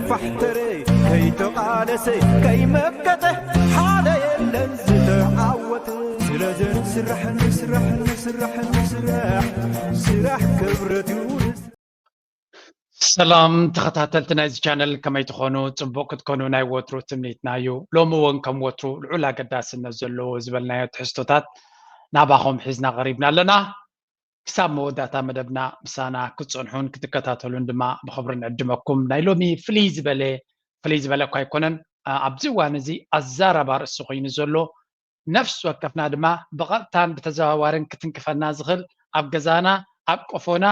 ፋሕተረ ከይተቓለሰ ከይመከተ ሓደ የለን ዝተዓወተ። ስለዚ ንስራሕ ንስራሕ ንስራሕ ንስራሕ ስራሕ ክብረት እዩ። ሰላም ተኸታተልቲ ናይዚ ቻነል፣ ከመይ ትኾኑ? ጽቡቕ ክትኮኑ ናይ ወትሩ ትምኒትና እዩ። ሎሚ እውን ከም ወትሩ ልዑል ኣገዳስነት ዘለዎ ዝበልናዮ ትሕዝቶታት ናባኹም ሒዝና ቀሪብና ኣለና። ክሳብ መወዳእታ መደብና ምሳና ክትጸንሑን ክትከታተሉን ድማ ብኽብሪ ንዕድመኩም። ናይ ሎሚ ፍልይ ዝበለ ፍልይ ዝበለ እኳ ኣይኮነን፣ ኣብዚ እዋን እዚ ኣዛራቢ ኣርእስቲ ኮይኑ ዘሎ፣ ነፍሲ ወከፍና ድማ ብቐጥታን ብተዘዋዋርን ክትንክፈና ዝኽእል፣ ኣብ ገዛና፣ ኣብ ቆፎና፣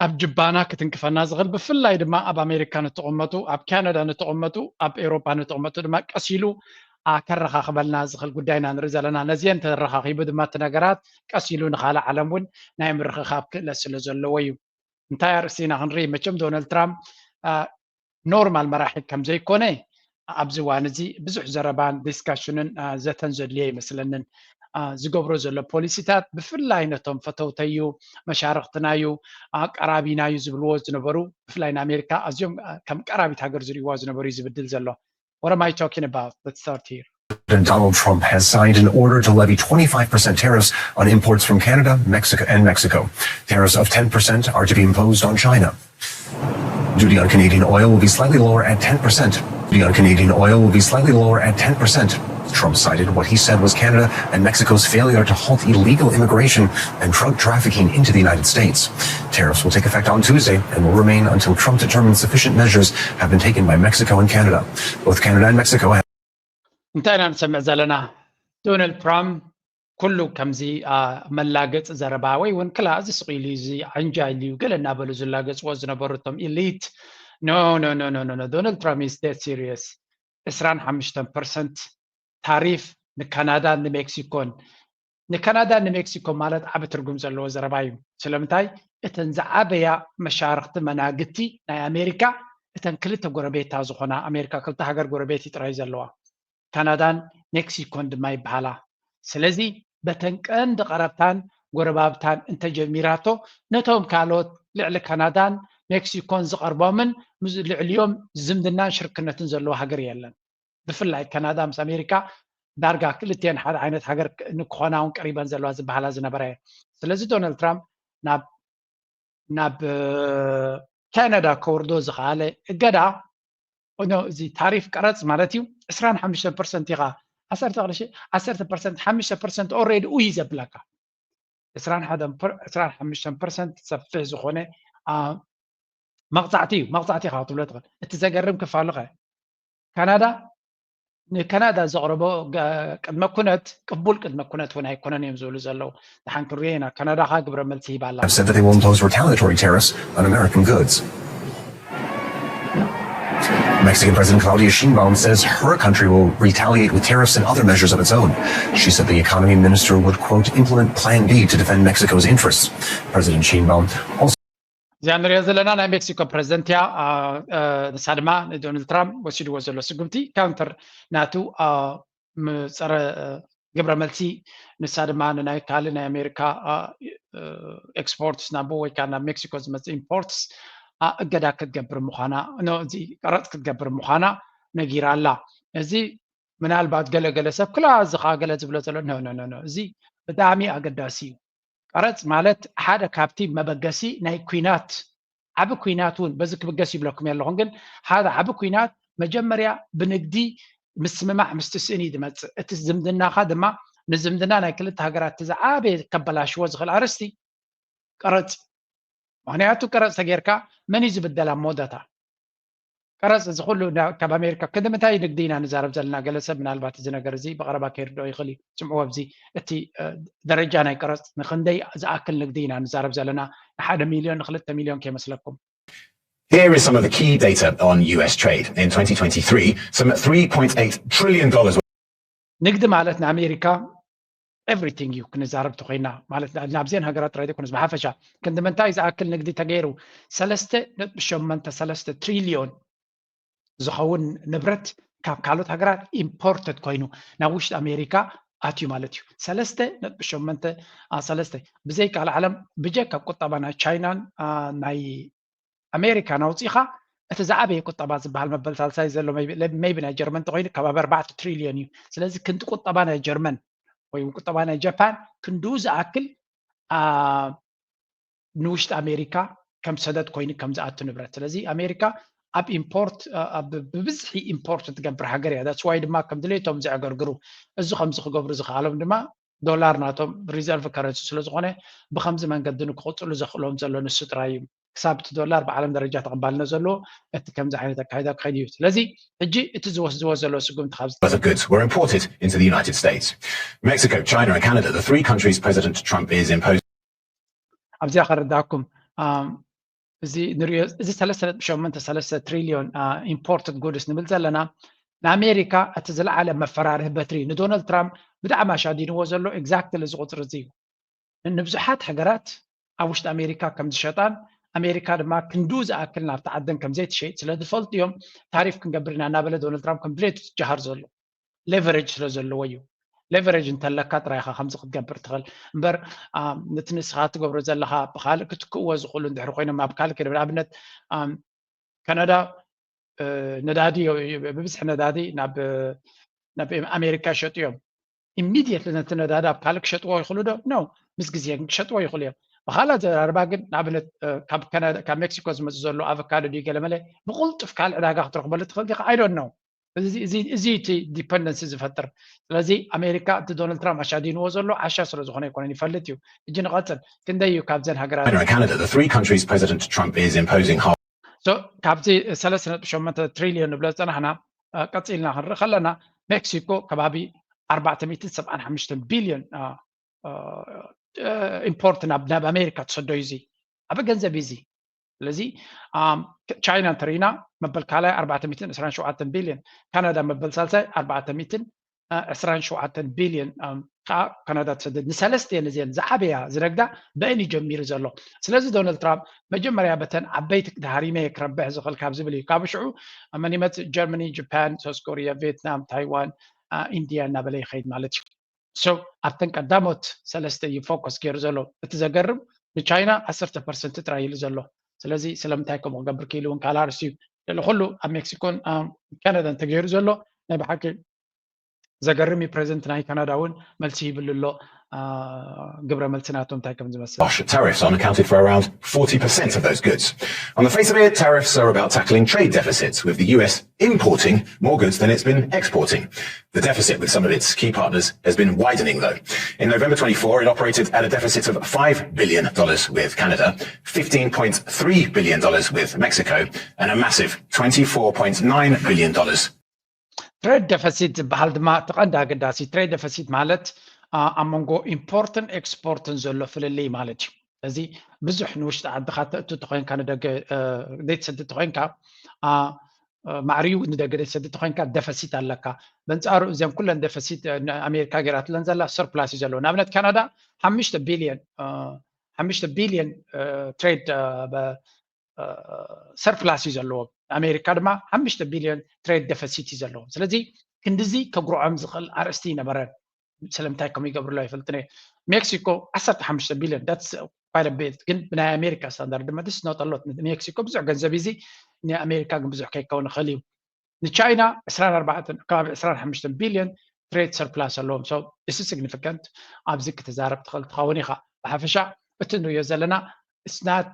ኣብ ጅባና ክትንክፈና ዝኽእል፣ ብፍላይ ድማ ኣብ ኣሜሪካ ንትቕመጡ፣ ኣብ ካናዳ ንትቕመጡ፣ ኣብ ኤውሮጳ ንትቕመጡ ድማ ቀስ ኢሉ ከረኻኽበልና ዝኽእል ጉዳይ ኢና ንርኢ ዘለና። ነዚአን ተረኻኺቡ ድማ እቲ ነገራት ቀስ ኢሉ ንኻልእ ዓለም እውን ናይ ምርኽኻብ ክእለት ስለ ዘለዎ እዩ። እንታይ ኣርእስቲ ኢና ክንርኢ? መቸም ዶናልድ ትራምፕ ኖርማል መራሒ ከም ዘይኮነ ኣብዚ እዋን እዚ ብዙሕ ዘረባን ዲስካሽንን ዘተን ዘድልዮ ይመስለንን። ዝገብሮ ዘሎ ፖሊሲታት ብፍላይ ነቶም ፈተውተዩ፣ መሻርኽትናዩ፣ ቀራቢናዩ ዝብልዎ ዝነበሩ፣ ብፍላይ ንኣሜሪካ ኣዝዮም ከም ቀራቢት ሃገር ዝርእይዋ ዝነበሩ እዩ ዝብድል ዘሎ። What am I talking about? Let's start here. President Donald Trump has signed an order to levy twenty-five percent tariffs on imports from Canada, Mexico, and Mexico. Tariffs of ten percent are to be imposed on China. Duty on Canadian oil will be slightly lower at ten percent. Duty on Canadian oil will be slightly lower at ten percent. Trump cited what he said was Canada and Mexico's failure to halt illegal immigration and drug trafficking into the United States. Tariffs will take effect on Tuesday and will remain until Trump determines sufficient measures have been taken by Mexico and Canada. Both Canada and Mexico have እንታይ ኢና ንሰምዕ ዘለና? ዶናልድ ትራምፕ ኩሉ ከምዚ መላገፂ ዘረባ ወይ እውን ክላ እዚ ስቕ ኢሉ እዚ ዓንጃል እዩ ገለ እናበሉ ዝላገፅዎ ዝነበሩ እቶም ኢሊት፣ no no no no no no, Donald Trump is dead serious. ዕስራን ሓሙሽተን ፐርሰንት ታሪፍ ንካናዳን ንሜክሲኮን። ንካናዳን ንሜክሲኮን ማለት ዓቢ ትርጉም ዘለዎ ዘረባ እዩ። ስለምንታይ? እተን ዝዓበያ መሻርኽቲ መናግቲ ናይ ኣሜሪካ እተን ክልተ ጎረቤታ ዝኾና፣ ኣሜሪካ ክልተ ሃገር ጎረቤት እዩ ጥራይ ዘለዋ፣ ካናዳን ሜክሲኮን ድማ ይበሃላ። ስለዚ በተን ቀንዲ ቀረብታን ጎረባብታን እንተጀሚራቶ፣ ነቶም ካልኦት ልዕሊ ካናዳን ሜክሲኮን ዝቐርቦምን ልዕሊኦም ዝምድናን ሽርክነትን ዘለዎ ሃገር የለን። ብፍላይ ካናዳ ምስ ኣሜሪካ ዳርጋ ክልቲኤን ሓደ ዓይነት ሃገር ንክኾና እውን ቀሪበን ዘለዋ ዝበሃላ ዝነበራ እየን። ስለዚ ዶናልድ ትራምፕ ናብ ናብ ካናዳ ከውርዶ ዝኸኣለ እገዳ፣ እዚ ታሪፍ ቀረፅ ማለት እዩ፣ ዕስራን ሓሙሽተን ፐርሰንት ኢኻ፣ ዓሰርተ ቅርሺ፣ ዓሰርተ ፐርሰንት፣ ሓሙሽተ ፐርሰንት ኦልሬዲ ኡይ ዘብለካ። ዕስራን ሓሙሽተን ፐርሰንት ሰፊሕ ዝኾነ መቕፃዕቲ እዩ። መቕፃዕቲ ኢኻ ክትብሎ ትኽእል። እቲ ዘገርም ክፋሉ ኸ ካናዳ ንካናዳ ዘቕረቦ ቅድመ ኩነት ቅቡል ቅድመ ኩነት እውን ኣይኮነን እዮም ዝብሉ ዘለዉ። ደሓን ክንሪኦ ኢና። ካናዳ ኸ ግብረ መልሲ ሂባ ኣላ። have said that they will impose retaliatory tariffs on American goods. Mexican President Claudia Sheinbaum says her country will retaliate with tariffs and other measures of its own. She said the economy minister would, quote, implement Plan B to defend Mexico's interests. President Sheinbaum also እዚኣ ንሪኦ ዘለና ናይ ሜክሲኮ ፕረዚደንት እያ። ንሳ ድማ ንዶናልድ ትራምፕ ወሲድዎ ዘሎ ስጉምቲ ካውንተር ናቱ ጸረ ግብረ መልሲ፣ ንሳ ድማ ንናይ ካልእ ናይ ኣሜሪካ ኤክስፖርትስ ናብ ወይ ከዓ ናብ ሜክሲኮ ዝመፅእ ኢምፖርትስ እገዳ ክትገብር ምዃና፣ እዚ ቀረፅ ክትገብር ምዃና ነጊራ ኣላ። እዚ ምናልባት ገለገለ ሰብ ክላ እዚ ከዓ ገለ ዝብሎ ዘሎ፣ ኖ ኖ ኖ፣ እዚ ብጣዕሚ ኣገዳሲ እዩ። ቀረፅ ማለት ሓደ ካብቲ መበገሲ ናይ ኲናት፣ ዓቢ ኲናት እውን በዚ ክብገስ ይብለኩም የለኹን፣ ግን ሓደ ዓቢ ኲናት መጀመርያ ብንግዲ ምስምማዕ ምስቲ ስእኒ እዩ ዝመፅእ። እቲ ዝምድናኻ ድማ ንዝምድና ናይ ክልተ ሃገራት እቲ ዝዓበየ ከበላሽዎ ዝኽእል ኣርእስቲ ቀረፅ። ምኽንያቱ ቀረፅ ተጌርካ መን እዩ ዝብደል ኣብ መወዳእታ? ቀረፅ እዚ ኩሉ ካብ ኣሜሪካ ክንዲ ምንታይ ንግዲ ኢና ንዛረብ ዘለና? ገለ ሰብ ምናልባት እዚ ነገር እዚ ብቐረባ ከይርድኦ ይኽእል እዩ። ስምዕዎ፣ ኣብዚ እቲ ደረጃ ናይ ቀረፅ ንክንደይ ዝኣክል ንግዲ ኢና ንዛረብ ዘለና? ንሓደ ሚልዮን ንክልተ ሚልዮን ከይመስለኩም። Here is some of the key data on U S trade. In twenty twenty-three, some three point eight trillion dollars. ንግዲ ማለት ንኣሜሪካ ኤቭሪቲንግ እዩ ክንዛረብ ተኮይና፣ ማለት ናብዚአን ሃገራት ጥራይ ዘይኮነስ ብሓፈሻ ክንዲ ምንታይ ዝኣክል ንግዲ ተገይሩ? ሰለስተ ነጥቢ ሸሞንተ ሰለስተ ትሪልዮን ዝኸውን ንብረት ካብ ካልኦት ሃገራት ኢምፖርትድ ኮይኑ ናብ ውሽጢ ኣሜሪካ ኣትዩ ማለት እዩ። ሰለስተ ነጥቢ ሸሞንተ ሰለስተ። ብዘይ ካልእ ዓለም ብጀካ ቁጠባ ናይ ቻይናን ናይ ኣሜሪካን ኣውፂኻ እቲ ዝዓበየ ቁጠባ ዝበሃል መበል ሳልሳይ ዘሎ maybe ናይ ጀርመን እንተኮይኑ ከባቢ ኣርባዕተ ትሪልዮን እዩ። ስለዚ ክንዲ ቁጠባ ናይ ጀርመን ወይ ቁጠባ ናይ ጃፓን ክንድኡ ዝኣክል ንውሽጢ ኣሜሪካ ከም ሰደድ ኮይኑ ከም ዝኣቱ ንብረት። ስለዚ ኣሜሪካ ኣብ ኢምፖርት ብብዝሒ ኢምፖርት ትገብር ሃገር እያ። that's why ድማ ከም ድሌቶም ዘዕገርግሩ። እዚ ከምዚ ክገብሩ ዝኽኣሎም ድማ ዶላር ናቶም ሪዘርቭ ከረንሲ ስለዝኾነ ብከምዚ መንገዲ ንክቕፅሉ ዘኽእሎም ዘሎ ንሱ ጥራይ እዩ። ክሳብ እቲ ዶላር ብዓለም ደረጃ ተቐባልነት ዘለዎ እቲ ከምዚ ዓይነት ኣካይዳ ክኸይድ እዩ። ስለዚ ሕጂ እቲ ዝወስድዎ ዘሎ ስጉምቲ ካብ Worth of goods were imported into the United States. Mexico, China, and Canada, the three countries President Trump is imposing. ኣብዚኣ ከረዳኩም እዚ ንሪኦ እዚ ሰለስተ ነጥቢ ሸሞንተ ሰለስተ ትሪልዮን ኢምፖርትድ ጉድስ ንብል ዘለና ንኣሜሪካ እቲ ዝለዓለ መፈራርህ በትሪ ንዶናልድ ትራምፕ ብጣዕሚ ኣሻዲንዎ ዘሎ exactly እዚ ቁፅሪ እዚ እዩ። ንብዙሓት ሃገራት ኣብ ውሽጢ ኣሜሪካ ከም ዝሸጣን ኣሜሪካ ድማ ክንድኡ ዝኣክል ናብቲ ዓደን ከም ዘይትሸይጥ ስለ ዝፈልጡ እዮም ታሪፍ ክንገብር ኢና እናበለ ዶናልድ ትራምፕ ከም ድሌቱ ዝጀሃር ዘሎ። ሌቨሬጅ ስለ ዘለዎ እዩ። ሌቨሬጅ እንተለካ ጥራይ ኢኻ ከምዚ ክትገብር ትኽእል እምበር ነቲ ንስኻ ትገብሮ ዘለኻ ብካልእ ክትክእዎ ዝኽእሉ እንድሕር ኮይኖም ኣብ ካልእ ከይደ ንኣብነት ካናዳ ነዳዲ ብብዝሒ ነዳዲ ናብ ኣሜሪካ ይሸጡ እዮም። ኢሚድየትሊ ነቲ ነዳዲ ኣብ ካልእ ክሸጥዎ ይኽእሉ ዶ? ኖ። ምስ ግዜ ግን ክሸጥዎ ይኽእሉ እዮም። ብካልእ ኣዘራርባ ግን ንኣብነት ካብ ሜክሲኮ ዝመፅእ ዘሎ ኣቨካዶ ድዩ ገለመለ ብቕልጡፍ ካልእ ዕዳጋ ክትረኽበሉ ትኽእል ዲኻ? I don't know። እዚ እቲ ዲፐንደንሲ ዝፈጥር። ስለዚ ኣሜሪካ እቲ ዶናልድ ትራምፕ ኣሻዲንዎ ዘሎ ዓሻ ስለ ዝኾነ ኣይኮነን ይፈልጥ እዩ። ሕጂ ንቐፅል። ክንደይ እዩ ካብዘን ሃገራት China and Canada, the three countries President Trump is imposing hard So ካብዚ ሰለስተ ነጥቢ ሸሞንተ ትሪልዮን ንብሎ ዝፀናሕና ቀፂልና ክንርኢ ከለና ሜክሲኮ ከባቢ ኣርባዕተ ሚእትን ሰብዓን ሓሙሽተን ቢልዮን ኢምፖርት ናብ ኣሜሪካ ትሰዶ እዩ። እዚ ዓቢ ገንዘብ እዩ። ስለዚ ቻይና እንተርኢና መበል ካልኣይ ኣርባዕተ ሚእትን ዕስራን ሸውዓተን ቢልዮን፣ ካናዳ መበል ሳልሳይ ኣርባዕተ ሚእትን ዕስራን ሸውዓተን ቢልዮን ከዓ ካናዳ ትሰድድ። ንሰለስቲኤን እዚአን ዝዓበያ ዝነግዳ ብአን እዩ ጀሚሩ ዘሎ። ስለዚ ዶናልድ ትራምፕ መጀመርያ በተን ዓበይቲ ተሃሪመ እየ ክረብሕ ዝኽእል ካብ ዝብል እዩ። ካብ ሽዑ መን ይመፅእ? ጀርመኒ፣ ጃፓን፣ ሳውስ ኮሪያ፣ ቪየትናም፣ ታይዋን፣ ኢንድያ እናበለ ይኸይድ ማለት እዩ። So ኣብተን ቀዳሞት ሰለስተ እዩ ፎከስ ገይሩ ዘሎ። እቲ ዘገርም ንቻይና ዓሰርተ ፐርሰንት ጥራይ ኢሉ ዘሎ። ስለዚ ስለምንታይ ከምኡ ክገብር ክኢሉ እውን ካልእ ኣርእስቲ እዩ። ልዕሊ ኩሉ ኣብ ሜክሲኮን ካናዳን ተገይሩ ዘሎ ናይ ብሓቂ ዘገርም እዩ። ፕሬዚደንት ናይ ካናዳ እውን መልሲ ይብሉ ኣሎ። ግብረ መልሲ ናቶም እንታይ ከም ዝመስል Harsh tariffs on accounted for around forty percent of those goods. On the face of it, tariffs are about tackling trade deficits, with the U S importing more goods than it's been exporting. The deficit with some of its key partners has been widening, though. In November twenty-four, it operated at a deficit of five billion dollars with Canada, fifteen point three billion dollars with Mexico, and a massive twenty-four point nine billion dollars ትሬድ ደፈሲት ዝበሃል ድማ እቲ ቀንዲ ኣገዳሲ። ትሬድ ደፈሲት ማለት ኣብ መንጎ ኢምፖርትን ኤክስፖርትን ዘሎ ፍልልይ ማለት እዩ። ስለዚ ብዙሕ ንውሽጢ ዓድኻ ተእቱ ተኮይንካ ንደገ ዘይትሰዲ ተኮይንካ ማዕሪኡ ንደገ ዘይትሰዲ ተኮይንካ ደፈሲት ኣለካ። በንፃሩ እዚም ኩለን ደፈሲት ኣሜሪካ ገይራትለን ዘላ ሰርፕላስ እዩ ዘለዎ። ንኣብነት ካናዳ ሓሙሽተ ቢልዮን ሓሙሽተ ቢልዮን ትሬድ ሰርፕላስ እዩ ዘለዎ። ኣሜሪካ ድማ ሓሙሽተ ቢልዮን ትሬድ ደፈሲት እዩ ዘለዎ። ስለዚ ክንድዚ ከጉርዖም ዝኽእል ኣርእስቲ ይነበረን። ስለምንታይ ከም ይገብርሎ ኣይፈልጥን እየ። ሜክሲኮ ዓሰርተ ሓሙሽተ ቢልዮን that's quite a bit፣ ግን ብናይ ኣሜሪካ ስታንዳርድ ድማ this not a lot። ሜክሲኮ ብዙሕ ገንዘብ እዚ ንኣሜሪካ ግን ብዙሕ ከይከውን ይኽእል እዩ። ንቻይና ዕስራን ኣርባዕተን ከባቢ ዕስራን ሓሙሽተን ቢልዮን ትሬድ ሰርፕላስ ኣለዎም። So this is significant። ኣብዚ ክትዛረብ ትኽእል ትኸውን ኢኻ። ብሓፈሻ እቲ ንሪኦ ዘለና it's not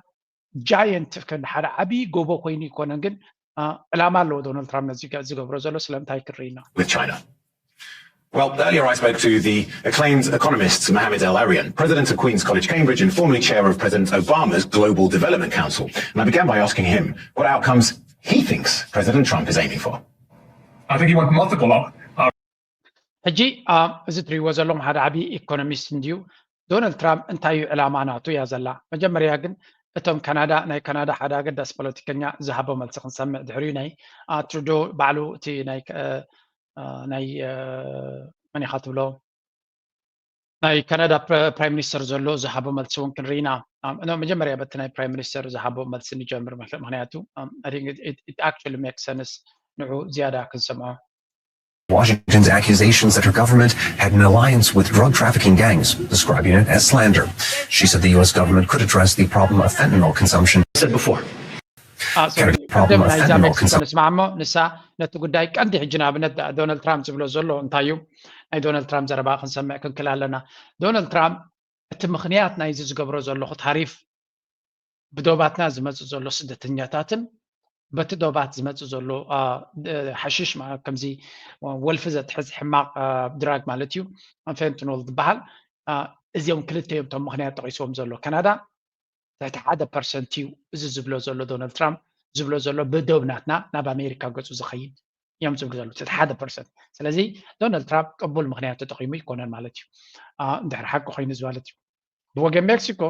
giant ከም ሓደ ዓብዪ ጎቦ ኮይኑ ይኮነን፣ ግን ዕላማ ኣለዎ ዶናልድ ትራምፕ ነዚ ዝገብሮ ዘሎ ስለምንታይ ክርኢና with China. Well, earlier I spoke to the acclaimed economist Mohamed El Erian, president of Queen's College Cambridge and formerly chair of President Obama's Global Development Council. And I began by asking him what outcomes he thinks President Trump is aiming for. I think he wants multiple op- ሕጂ እዚ ትሪእዎ ዘለኹም ሓደ ዓብዪ ኢኮኖሚስት እንድዩ። ዶናልድ ትራምፕ እንታይ እዩ ዕላማ ናቱ እያ ዘላ። መጀመርያ ግን እቶም ካናዳ ናይ ካናዳ ሓደ ኣገዳሲ ፖለቲከኛ ዝሃቦ መልሲ ክንሰምዕ። ድሕሪኡ ናይ ትሩዶ ባዕሉ እቲ ናይ ናይ መን ኢኻ ትብሎ ናይ ካናዳ ፕራይም ሚኒስተር ዘሎ ዝሃቦ መልሲ እውን ክንርኢ ኢና። መጀመርያ በቲ ናይ ፕራይም ሚኒስተር ዝሃቦ መልሲ ንጀምር። ምክንያቱ actually make sense ንዑ ዝያዳ ክንሰምዖ Washington's accusations that her government had an alliance with drug trafficking gangs, describing it as slander. She said the U S government could address the problem of fentanyl consumption. Said before, ቀደም ናይዛ ሜክሲኮ ንስማዕሞ፣ ንሳ ነቲ ጉዳይ ቀንዲ ሕጂ ንኣብነት ዶናልድ ትራምፕ ዝብሎ ዘሎ እንታይ እዩ? ናይ ዶናልድ ትራምፕ ዘረባ ክንሰምዕ ክንክል ኣለና። ዶናልድ ትራምፕ እቲ ምኽንያት ናይዚ ዝገብሮ ዘለኹ ታሪፍ ብዶባትና ዝመፅእ ዘሎ ስደተኛታትን በቲ ዶባት ዝመፅእ ዘሎ ሓሽሽ ከምዚ ወልፊ ዘትሕዝ ሕማቕ ድራግ ማለት እዩ፣ ፌንትኖል ዝበሃል። እዚኦም ክልተ እዮም እቶም ምኽንያት ጠቒስዎም ዘሎ። ካናዳ ትሕቲ ሓደ ፐርሰንት እዩ እዚ ዝብሎ ዘሎ ዶናልድ ትራምፕ ዝብሎ ዘሎ ብዶብ ናትና ናብ ኣሜሪካ ገፁ ዝኸይድ እዮም ዝብሉ ዘለዉ ትሕቲ ሓደ ፐርሰንት። ስለዚ ዶናልድ ትራምፕ ቅቡል ምኽንያት ተጠቒሙ ይኮነን ማለት እዩ። እንድሕር ሓቂ ኮይኑ እዚ ማለት እዩ። ብወገን ሜክሲኮ፣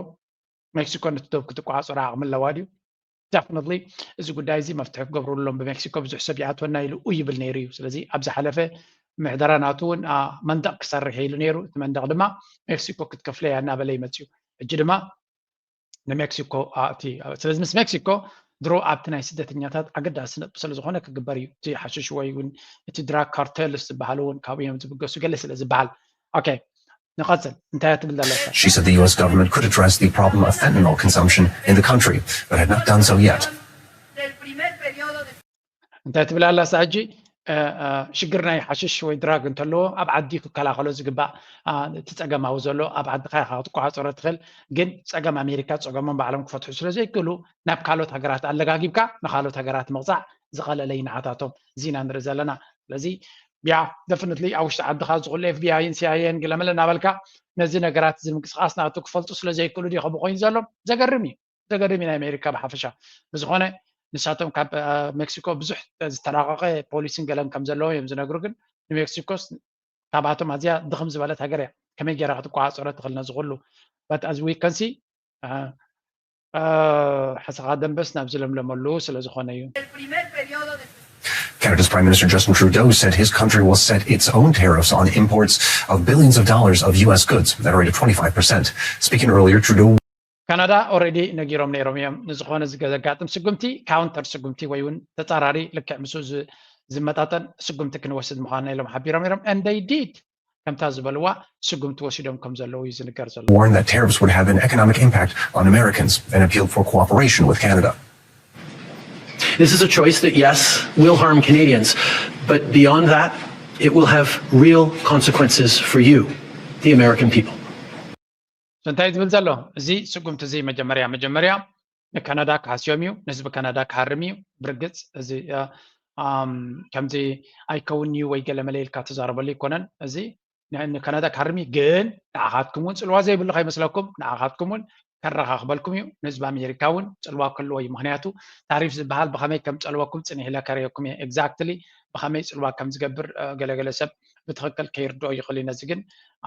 ሜክሲኮ ነቲ ዶብ ክትቆፃፀሮ ዓቕሚ ኣለዋ ድዩ? ዳፍነትሊ እዚ ጉዳይ እዚ መፍትሒ ክገብሩሎም ብሜክሲኮ ብዙሕ ሰብ ይኣትወና ኢሉ ኡ ይብል ነይሩ እዩ። ስለዚ ኣብ ዝሓለፈ ምሕደራ ናቱ እውን መንደቕ ክሰርሕ ኢሉ ነይሩ። እቲ መንደቕ ድማ ሜክሲኮ ክትከፍለያ እናበለ ይመፅዩ። ሕጂ ድማ ንሜክሲኮ እቲ ስለዚ ምስ ሜክሲኮ ድሮ ኣብቲ ናይ ስደተኛታት ኣገዳሲ ነጥቢ ስለ ዝኾነ ክግበር እዩ። እቲ ሓሽሽ ወይ እውን እቲ ድራግ ካርተልስ ዝበሃሉ እውን ካብኡ እዮም ዝብገሱ ገለ ስለ ዝበሃል። ኦኬ፣ ንቐፅል። እንታይ ትብል ዘላ? She said the U S government could address the problem of fentanyl consumption in the country, but had not done so yet. እንታይ ትብል ኣላ? ሕጂ ሽግር ናይ ሓሽሽ ወይ ድራግ እንተለዎ ኣብ ዓዲ ክከላኸሎ ዝግባእ እቲ ጸገማዊ ዘሎ ኣብ ዓድኻ ኢኻ ክትቆፃፀሮ ትኽእል። ግን ጸገም ኣሜሪካ ጸገሞም ባዕሎም ክፈትሑ ስለ ዘይክእሉ ናብ ካልኦት ሃገራት ኣለጋጊብካ ንኻልኦት ሃገራት ምቕፃዕ ዝቐለለ እዩ ንዓታቶም። እዚ ኢና ንርኢ ዘለና። ስለዚ ያ ደፍንትሊ ኣብ ውሽጢ ዓድኻ ዝኽእሉ ኤፍ ቢ ኣይን ሲ ኣይ ኤን ገለመለ እናበልካ ነዚ ነገራት እዚ ምንቅስቃስ ናቱ ክፈልጡ ስለ ዘይክእሉ ድዩ ከምኡ ኮይኑ ዘሎ? ዘገርም እዩ። ዘገርም እዩ ናይ ኣሜሪካ ብሓፈሻ። ብዝኾነ ንሳቶም ካብ ሜክሲኮ ብዙሕ ዝተራቐቐ ፖሊሲን ገለን ከም ዘለዎ እዮም ዝነግሩ። ግን ንሜክሲኮስ ካብኣቶም ኣዝያ ድኽም ዝበለት ሃገር እያ። ከመይ ገይራ ክትቆፃፀሮ ትኽእል ነዚ ኩሉ? But as we can see ሓሰኻ ደንበስ ናብ ዝለምለመሉ ስለ ዝኾነ እዩ። Canada's Prime Minister Justin Trudeau said his country will set its own tariffs on imports of billions of dollars of U S goods at a rate of twenty-five percent. Speaking earlier, Trudeau ካናዳ ኦረዲ ነጊሮም ነይሮም እዮም። ንዝኾነ ዘጋጥም ስጉምቲ ካውንተር ስጉምቲ ወይ እውን ተፃራሪ ልክዕ ምስ ዝመጣጠን ስጉምቲ ክንወስድ ምዃንና ኢሎም ሓቢሮም ነይሮም። And they did። ከምታ ዝበልዋ ስጉምቲ ወሲዶም ከም ዘለዉ እዩ ዝንገር ዘሎ። Warned that tariffs would have an economic impact on Americans and appealed for cooperation with Canada. This is a choice that, yes, will harm Canadians, but beyond that, it will have real consequences for you, the American people. እንታይ ዝብል ዘሎ እዚ ስጉምቲ እዚ መጀመርያ መጀመርያ ንካናዳ ክሃስዮም እዩ፣ ንህዝቢ ካናዳ ክሃርም እዩ። ብርግፅ እዚ ከምዚ ኣይከውን እዩ ወይ ገለመለ ኢልካ ትዛረበሉ ኣይኮነን። እዚ ንካናዳ ክሃርም እዩ፣ ግን ንዓኻትኩም እውን ፅልዋ ዘይብሉ ከይመስለኩም፣ ንዓኻትኩም እውን ከረኻኽበልኩም እዩ። ንህዝቢ ኣሜሪካ እውን ፅልዋ ክህልዎ እዩ። ምክንያቱ ታሪፍ ዝበሃል ብኸመይ ከም ፀልወኩም ፅኒሕ ኢለ ከርእየኩም እየ። Exactly ብኸመይ ፅልዋ ከም ዝገብር ገለገለ ሰብ ብትኽክል ከይርድኦ ይኽእል እዩ። ነዚ ግን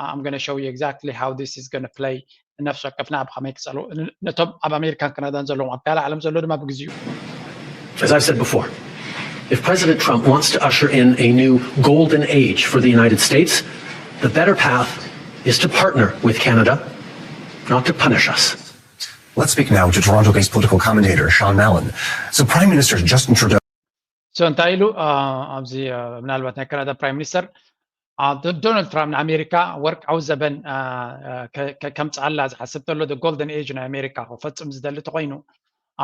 I'm gonna show you exactly how this is gonna play. ነፍሲ ወከፍና ብኸመይ ክፀልዎ ነቶም ኣብ ኣሜሪካን ካናዳን ዘለዎም ኣብ ካልእ ዓለም ዘሎ ድማ ብግዚኡ As I've said before, if President Trump wants to usher in a new golden age for the United States, the better path is to partner with Canada, not to punish us. Let's speak now to Toronto-based political commentator Sean Mallon. So Prime Minister Justin Trudeau so እንታይ ኢሉ ኣብዚ ምናልባት ናይ ካናዳ ፕራይም ሚኒስተር ዶናልድ ትራምፕ ንኣሜሪካ ወርቃዊ ዘበን ከምፅኣላ ዝሓስብ ተሎ ጎልደን ኤጅ ናይ ኣሜሪካ ክፈፅም ዝደሊ ተኮይኑ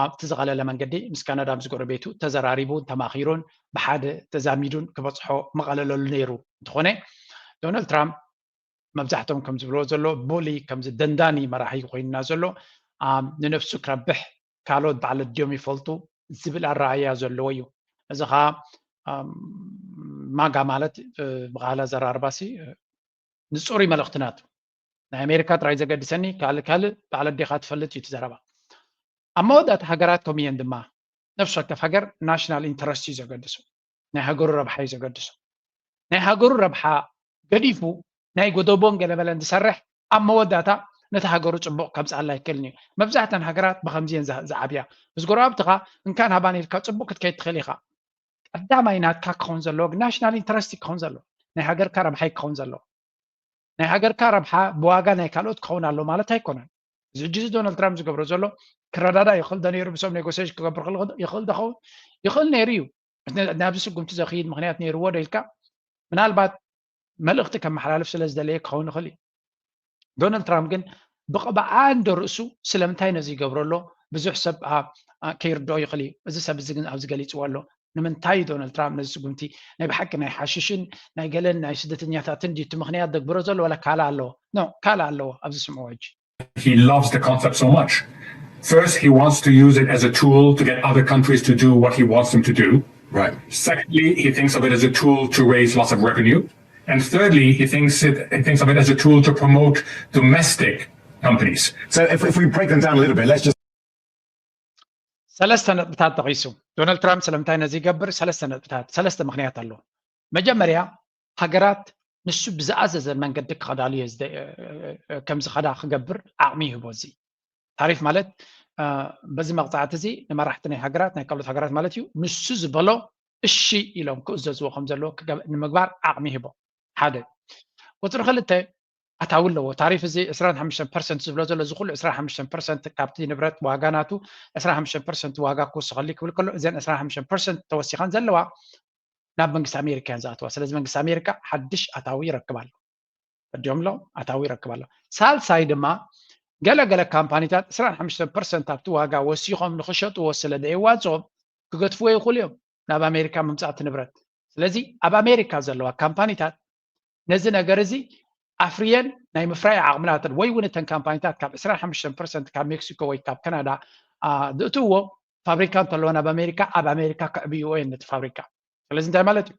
ኣብቲ ዝቐለለ መንገዲ ምስ ካናዳ ምስ ጎረቤቱ ተዘራሪቡን ተማኺሩን ብሓደ ተዛሚዱን ክበፅሖ ምቐለለሉ ነይሩ። እንተኾነ ዶናልድ ትራምፕ መብዛሕቶም ከም ዝብልዎ ዘሎ ቡሊ ከምዚ ደንዳኒ መራሒ ኮይንና ዘሎ ንነብሱ ክረብሕ ካልኦት ባዕለት ድዮም ይፈልጡ ዝብል ኣረኣያ ዘለዎ እዩ። እዚ ከዓ ማጋ ማለት ብቃላ ዘራርባሲ ንፁሪ መልእክቲ ናቱ ናይ ኣሜሪካ ጥራይ ዘገድሰኒ ካልእ ካልእ ባዕለት ዴኻ ትፈልጥ እዩ ትዘረባ። ኣብ መወዳእታ ሃገራት ከምኡ እየን ድማ ነፍሲ ወከፍ ሃገር ናሽናል ኢንተረስት እዩ ዘገድሱ። ናይ ሃገሩ ረብሓ እዩ ዘገድሱ። ናይ ሃገሩ ረብሓ ገዲፉ ናይ ጎደቦን ገለመለን ዝሰርሕ ኣብ መወዳእታ ነቲ ሃገሩ ፅቡቕ ከምፅኣላ ኣይክእልን እዩ። መብዛሕተን ሃገራት ብኸምዚ እየን ዝዓብያ። ምስ ጎረባብትኻ እንካን ሃባን ኢልካ ፅቡቕ ክትከይድ ትኽእል ኢኻ። ቀዳማይ ናትካ ክኸውን ዘለዎ ግን ናሽናል ኢንተረስት ክኸውን ዘለዎ ናይ ሃገርካ ረብሓ ክኸውን ዘለዎ ናይ ሃገርካ ረብሓ ብዋጋ ናይ ካልኦት ክኸውን ኣሎ ማለት ኣይኮነን። እዚ ሕጂ እዚ ዶናልድ ትራምፕ ዝገብሮ ዘሎ ክረዳዳ ይኽእል ዶ ነይሩ? ብሶም ኔጎሴሽን ክገብር ይኽእል ዶ ኸውን ይኽእል ነይሩ እዩ። ናብዚ ስጉምቲ ዘኽይድ ምኽንያት ነይርዎ ዶ ኢልካ ምናልባት መልእኽቲ ከመሓላልፍ ስለ ዝደለየ ክኸውን ይኽእል እዩ። ዶናልድ ትራምፕ ግን ብቕብኣ እንዶ ርእሱ ስለምንታይ ነዚ ይገብሮ ኣሎ? ብዙሕ ሰብ ከይርድኦ ይኽእል እዩ። እዚ ሰብ እዚ ግን ኣብዚ ገሊፅዎ ኣሎ። ንምንታይ ዶናልድ ትራምፕ ነዚ ስጉምቲ ናይ ብሓቂ ናይ ሓሽሽን ናይ ገለን ናይ ስደተኛታትን ድዩ እቲ ምኽንያት ደግብሮ ዘሎ ዋላ ካልእ ኣለዎ? ኖ፣ ካልእ ኣለዎ ኣብዚ ስምዕዎ ሕጂ። He loves the concept so much. First, he wants to use it as a tool to get other countries to do what he wants them to do. Right. Secondly, he thinks of it as a tool to raise lots of revenue. And thirdly, he thinks it, he thinks of it as a tool to promote domestic companies. So if, if we break them down a little bit, let's just ሰለስተ ነጥብታት ጠቒሱ። ዶናልድ ትራምፕ ስለምንታይ ነዚ ይገብር? ሰለስተ ነጥብታት፣ ሰለስተ ምኽንያት ኣሎ። መጀመርያ ሃገራት ንሱ ብዝኣዘዘን መንገዲ ክኸዳሉ እየ ከም ዝኸዳ ክገብር ዓቕሚ ይህቦ። እዚ ታሪፍ ማለት በዚ መቕፃዕቲ እዚ ንመራሕቲ ናይ ሃገራት ናይ ካልኦት ሃገራት ማለት እዩ። ንሱ ዝበሎ እሺ ኢሎም ክእዘዝዎ ከም ዘለዎ ንምግባር ዓቕሚ ይህቦ። ሓደ። ቁፅሪ ክልተ ኣታዊ ኣለዎ። ታሪፍ እዚ ዕስራን ሓሙሽተን ፐርሰንት ዝብሎ ዘሎ እዚ ኩሉ ዕስራን ሓሙሽተን ፐርሰንት ካብቲ ንብረት ዋጋ ናቱ ዕስራን ሓሙሽተን ፐርሰንት ዋጋ ክውስኸሉ ክብል ከሎ እዘን ዕስራን ሓሙሽተን ፐርሰንት ተወሲኸን ዘለዋ ናብ መንግስቲ ኣሜሪካ እየን ዝኣትዋ። ስለዚ መንግስቲ ኣሜሪካ ሓድሽ ኣታዊ ይረክብ ኣሎ። ወዲኦም ኣሎ ኣታዊ ይረክብ ኣሎ። ሳልሳይ ድማ ገለገለ ካምፓኒታት ዕስራን ሓሙሽተን ፐርሰንት ኣብቲ ዋጋ ወሲኾም ንክሸጥዎ ስለ ዘየዋፅኦም ክገድፍዎ ይኽእሉ እዮም ናብ ኣሜሪካ ምምፃእ እቲ ንብረት። ስለዚ ኣብ ኣሜሪካ ዘለዋ ካምፓኒታት ነዚ ነገር እዚ ኣፍርየን ናይ ምፍራይ ዓቕሚ ናተን ወይ እውን እተን ካምፓኒታት ካብ ዕስራን ሓሙሽተን ፐርሰንት ካብ ሜክሲኮ ወይ ካብ ካናዳ ዝእትውዎ ፋብሪካ እንተለወን ኣብ ኣሜሪካ ኣብ ኣሜሪካ ከዕብይዎ እየን ነቲ ፋብሪካ። ስለዚ እንታይ ማለት እዩ?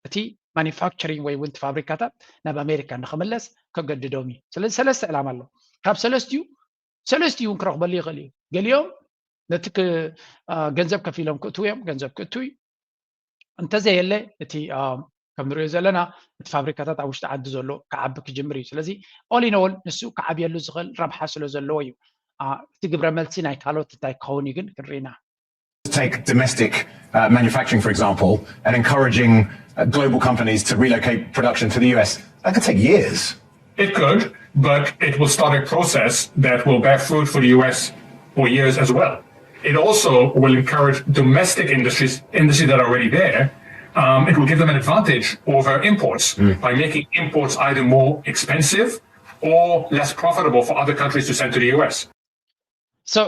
እቲ ማኒፋክቸሪንግ ወይ እውን እቲ ፋብሪካታት ናብ ኣሜሪካ ንክምለስ ከገድዶም እዩ። ስለዚ ሰለስተ ዕላማ ኣሎ። ካብ ሰለስቲኡ ሰለስቲኡ እውን ክረኽበሉ ይኽእል እዩ። ገሊኦም ነቲ ገንዘብ ከፊሎም ክእትው እዮም፣ ገንዘብ ክእትው እዩ። እንተዘየለ እቲ ከም ንሪኦ ዘለና እቲ ፋብሪካታት ኣብ ውሽጢ ዓዲ ዘሎ ክዓቢ ክጅምር እዩ። ስለዚ all in all ንሱ ክዓብየሉ ዝኽእል ረብሓ ስለ ዘለዎ እዩ። እቲ ግብረ መልሲ ናይ ካልኦት እንታይ ክኸውን እዩ ግን ክንርኢ ኢና። Take domestic uh, manufacturing, for example, and encouraging uh, global companies to relocate production to the U S. That could take years. It could, but it will start a process that will bear fruit for the U S for years as well. It also will encourage domestic industries, industries that are already there. Um, it will give them an advantage over imports mm. by making imports either more expensive or less profitable for other countries to send to the U S. So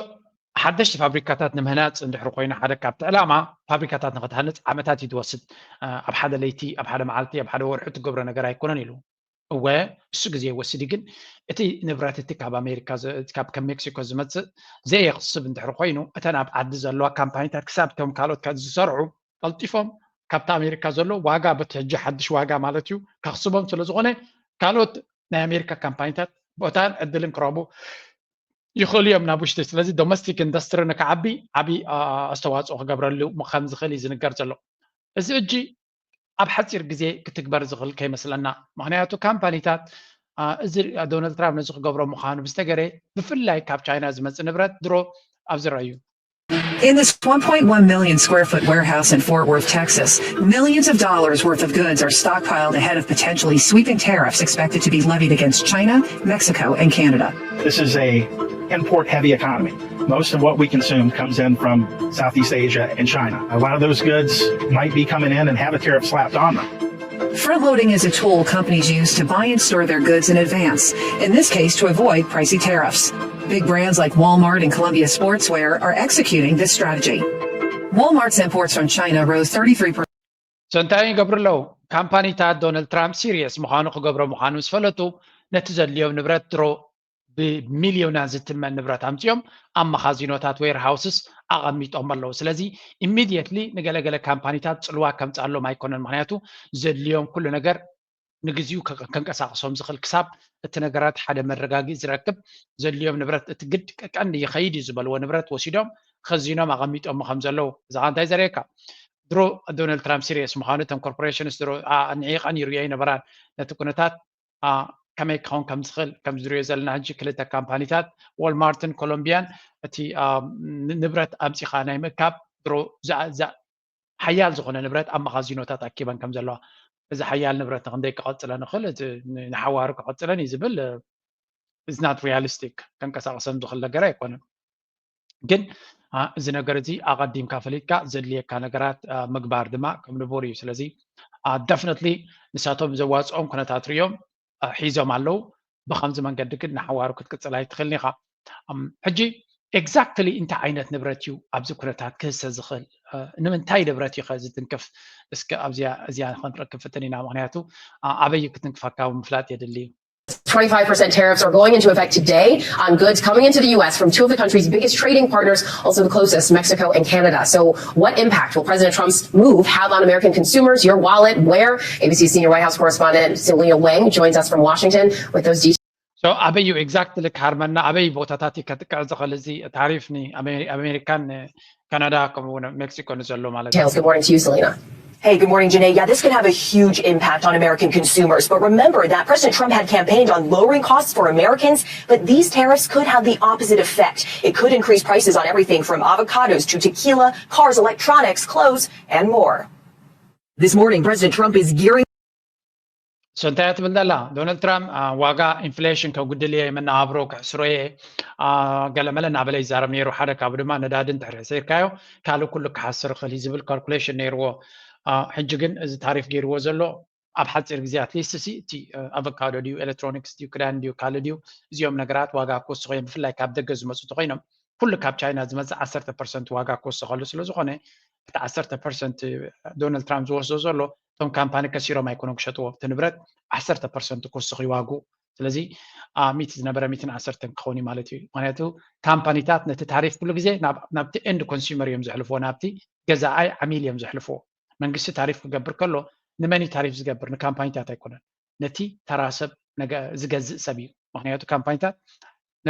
ሓደሽቲ ፋብሪካታት ንምህናፅ እንድሕር ኮይኑ ሓደ ካብቲ ዕላማ ፋብሪካታት ንክትሃንፅ ዓመታት እዩ ትወስድ። ኣብ ሓደ ለይቲ፣ ኣብ ሓደ መዓልቲ፣ ኣብ ሓደ ወርሒ ትገብሮ ነገር ኣይኮነን ኢሉ። እወ እሱ ግዜ ይወስድ እዩ፣ ግን እቲ ንብረት እቲ ካብ ኣሜሪካ ካብ ከም ሜክሲኮ ዝመፅእ ዘየኽስብ እንድሕር ኮይኑ እተን ኣብ ዓዲ ዘለዋ ካምፓኒታት ክሳብ እቶም ካልኦት ዝሰርሑ ቀልጢፎም ካብቲ ኣሜሪካ ዘሎ ዋጋ በቲ ሕጂ ሓድሽ ዋጋ ማለት እዩ ከኽስቦም ስለ ዝኾነ ካልኦት ናይ ኣሜሪካ ካምፓኒታት ቦታን ዕድልን ክረኽቡ ይኽእሉ እዮም ናብ ውሽጢ። ስለዚ ዶሜስቲክ ኢንዱስትሪ ንክዓቢ ዓብዪ ኣስተዋፅኦ ክገብረሉ ከም ዝኽእል እዩ ዝንገር ዘሎ። እዚ ሕጂ ኣብ ሓፂር ግዜ ክትግበር ዝኽእል ከይመስለና። ምኽንያቱ ካምፓኒታት እዚ ዶናልድ ትራምፕ ነዚ ክገብሮ ምዃኑ ብዝተገረ ብፍላይ ካብ ቻይና ዝመፅእ ንብረት ድሮ ኣብዚ ረኣዩ። In this one point one million square foot warehouse in Fort Worth, Texas, millions of dollars worth of goods are stockpiled ahead of potentially sweeping tariffs expected to be levied against China, Mexico, and Canada. This is a import heavy economy. Most of what we consume comes in from Southeast Asia and China. A lot of those goods might be coming in and have a tariff slapped on them. Front loading is a tool companies use to buy and store their goods in advance, in this case to avoid pricey tariffs. Big brands like Walmart and Columbia Sportswear are executing this strategy. Walmart's imports from China rose thirty-three percent. So እንታይ ይገብሩ ኣለዉ? ካምፓኒታት ዶናልድ ትራምፕ ሲሪየስ ምዃኑ ክገብሮ ምዃኑ ምስ ፈለጡ ነቲ ዘድልዮም ንብረት ድሮ ብሚልዮናት ዝትመን ንብረት ኣምፅኦም ኣብ መኻዚኖታት ዌርሃውስስ ኣቐሚጦም ኣለዉ። ስለዚ ኢሚድየትሊ ንገለገለ ካምፓኒታት ፅልዋ ከምፅኣሎም ኣይኮነን፣ ምክንያቱ ዘድልዮም ኩሉ ነገር ንግዚኡ ከንቀሳቕሶም ዝኽእል ክሳብ እቲ ነገራት ሓደ መረጋጊ ዝረክብ ዘድልዮም ንብረት እቲ ግድ ቀንዲ ይኸይድ እዩ ዝበልዎ ንብረት ወሲዶም ኸዚኖም ኣቐሚጦም ከም ዘለዉ እዛ እንታይ ዘርእየካ ድሮ ዶናልድ ትራምፕ ሲሪየስ ምዃኑ እተን ኮርፖሬሽንስ ድሮ ንዒቐን ይርእዮ ይነበራን ነቲ ኩነታት ከመይ ክኸውን ከም ዝኽእል ከም ዝሪኦ ዘለና ሕጂ ክልተ ካምፓኒታት ዎልማርትን ኮሎምቢያን እቲ ንብረት ኣምፂኻ ናይ ምእካብ ድሮ ሓያል ዝኾነ ንብረት ኣብ መኻዚኖታት ኣኪበን ከም ዘለዋ እዚ ሓያል ንብረት ንክንደይ ክቐፅለ ንኽእል ንሓዋሩ ክቐፅለን እዩ ዝብል is not realistic ከንቀሳቀሰን ዝኽእል ነገር ኣይኮነን። ግን እዚ ነገር እዚ ኣቐዲምካ ፈሊጥካ ዘድልየካ ነገራት ምግባር ድማ ከም ንቡር እዩ። ስለዚ definitely ንሳቶም ዘዋፅኦም ኩነታት ሪኦም ሒዞም ኣለዉ። ብከምዚ መንገዲ ግን ንሓዋሩ ክትቅፅል ኣይትኽእልን ኢኻ። ሕጂ exactly እንታይ ዓይነት ንብረት እዩ ኣብዚ ኩነታት ክህሰ ዝኽእል? ንምንታይ ንብረት እዩ ከ ዝትንክፍ? እስከ ኣብዚኣ እዚኣ ክንረክብ ፍትን ኢና። ምክንያቱ ኣበይ ክትንክፈካ ምፍላጥ የድሊ እዩ። Twenty-five percent tariffs are going into effect today on goods coming into the U S from two of the country's biggest trading partners, also the closest, Mexico and Canada. So, what impact will President Trump's move have on American consumers, your wallet, where? A B C senior White House correspondent Selena Wang joins us from Washington with those details. So ኣበይ እዩ exactly ክሃርመና ኣበይ ቦታታት እዩ ከጥቅዕ ዝኽእል እዚ ታሪፍ ንኣሜሪካን ካናዳ ከምኡውን ሜክሲኮ ንዘሎ ማለት እዩ። Good morning to you, Selena. Hey, good morning, Janae. Yeah, this could have a huge impact on American consumers. But remember that President Trump had campaigned on lowering costs for Americans, but these tariffs could have the opposite effect. It could increase prices on everything from avocados to tequila, cars, electronics, clothes, and more. This morning, President Trump is gearing So እንታይ ትብል ዘላ ዶናልድ ትራምፕ ዋጋ ኢንፍሌሽን ከጉድል እየ መነባብሮ ክሕስሮ እየ ገለመለ እናበለ ይዛረብ ነይሩ። ሓደ ካብኡ ድማ ነዳዲ እንድሕር ሕሲርካዮ ካልእ ኩሉ ክሓስር ይኽእል እዩ ዝብል ካልኩሌሽን ነይርዎ። ሕጂ ግን እዚ ታሪፍ ገይርዎ ዘሎ ኣብ ሓፂር ግዜ ኣትሊስት ሲ እቲ ኣቨካዶ ድዩ ኤሌክትሮኒክስ ድዩ ክዳን ድዩ ካልእ ድዩ እዚኦም ነገራት ዋጋ ክወስኹ እዮም። ብፍላይ ካብ ደገ ዝመፁ እንተኮይኖም ኩሉ ካብ ቻይና ዝመፅእ ዓሰርተ ፐርሰንት ዋጋ ክወሰኸሉ ስለዝኾነ እቲ ዓሰርተ ፐርሰንት ዶናልድ ትራምፕ ዝወስዶ ዘሎ እቶም ካምፓኒ ከሲሮም ኣይኮኑን ክሸጥዎ እቲ ንብረት ዓሰርተ ፐርሰንት ክወስኽ ይዋጉ። ስለዚ ሚት ዝነበረ ሚትን ዓሰርተን ክኸውን እዩ ማለት እዩ። ምክንያቱ ካምፓኒታት ነቲ ታሪፍ ኩሉ ግዜ ናብቲ ኤንድ ኮንሱመር እዮም ዘሕልፍዎ፣ ናብቲ ገዛኣይ ዓሚል እዮም ዘሕልፍዎ። መንግስቲ ታሪፍ ክገብር ከሎ ንመን እዩ ታሪፍ ዝገብር? ንካምፓኒታት ኣይኮነን፣ ነቲ ተራ ሰብ ዝገዝእ ሰብ እዩ። ምክንያቱ ካምፓኒታት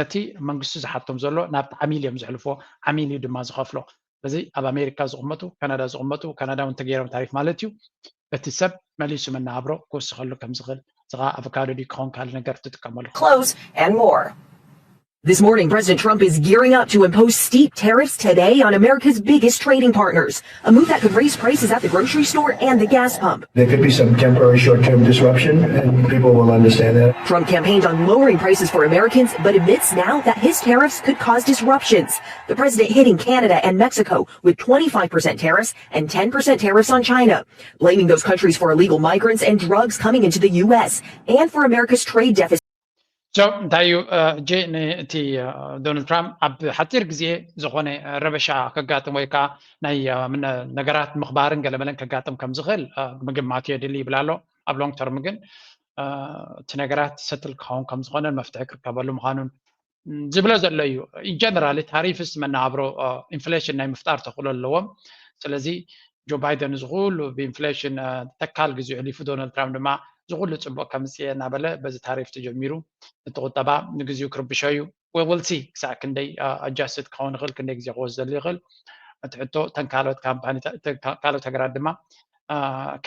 ነቲ መንግስቱ ዝሓቶም ዘሎ ናብቲ ዓሚል እዮም ዘሕልፍዎ፣ ዓሚል እዩ ድማ ዝኸፍሎ። ስለዚ ኣብ ኣሜሪካ ዝቕመጡ ካናዳ ዝቕመጡ ካናዳ እውን ተገይሮም ታሪፍ ማለት እዩ በቲ ሰብ መሊሱ መነባብሮ ክወስኸሉ ከም ዝኽእል እዚ ከዓ ኣቮካዶ ድዩ ክኸውን ካልእ ነገር ትጥቀመሉ clothes and more. This morning, President Trump is gearing up to impose steep tariffs today on America's biggest trading partners, a move that could raise prices at the grocery store and the gas pump. There could be some temporary short-term disruption, and people will understand that. Trump campaigned on lowering prices for Americans, but admits now that his tariffs could cause disruptions. The president hitting Canada and Mexico with twenty-five percent tariffs and ten percent tariffs on China, blaming those countries for illegal migrants and drugs coming into the U S and for America's trade deficit. So እንታይ እዩ ሕጂ ንእቲ ዶናልድ ትራምፕ ኣብ ሓፂር ግዜ ዝኾነ ረበሻ ከጋጥም ወይ ከዓ ናይ ነገራት ምኽባርን ገለመለን ከጋጥም ከም ዝኽእል ምግማት የድሊ ይብል ኣሎ። ኣብ ሎንግ ተርም ግን እቲ ነገራት ሰትል ክኸውን ከም ዝኾነን መፍትሒ ክርከበሉ ምዃኑን ዝብሎ ዘሎ እዩ። ኢንጀነራሊ ታሪፍስ መነባብሮ ኢንፍሌሽን ናይ ምፍጣር ተኽእሎ ኣለዎም። ስለዚ ጆ ባይደን እዚ ኩሉ ብኢንፍሌሽን ተካል ግዜኡ ሕሊፉ ዶናልድ ትራምፕ ድማ እዚ ኩሉ ፅቡቕ ከምፅእ እየ እናበለ በዚ ታሪፍ ተጀሚሩ እቲ ቁጠባ ንግዜኡ ክርብሾ እዩ። ወልሲ ክሳዕ ክንደይ ኣጃስትድ ክኸውን ይኽእል ክንደይ ግዜ ክወስደሉ ይኽእል። እቲ ሕቶ እተን ካልኦት ካምፓኒታት ካልኦት ሃገራት ድማ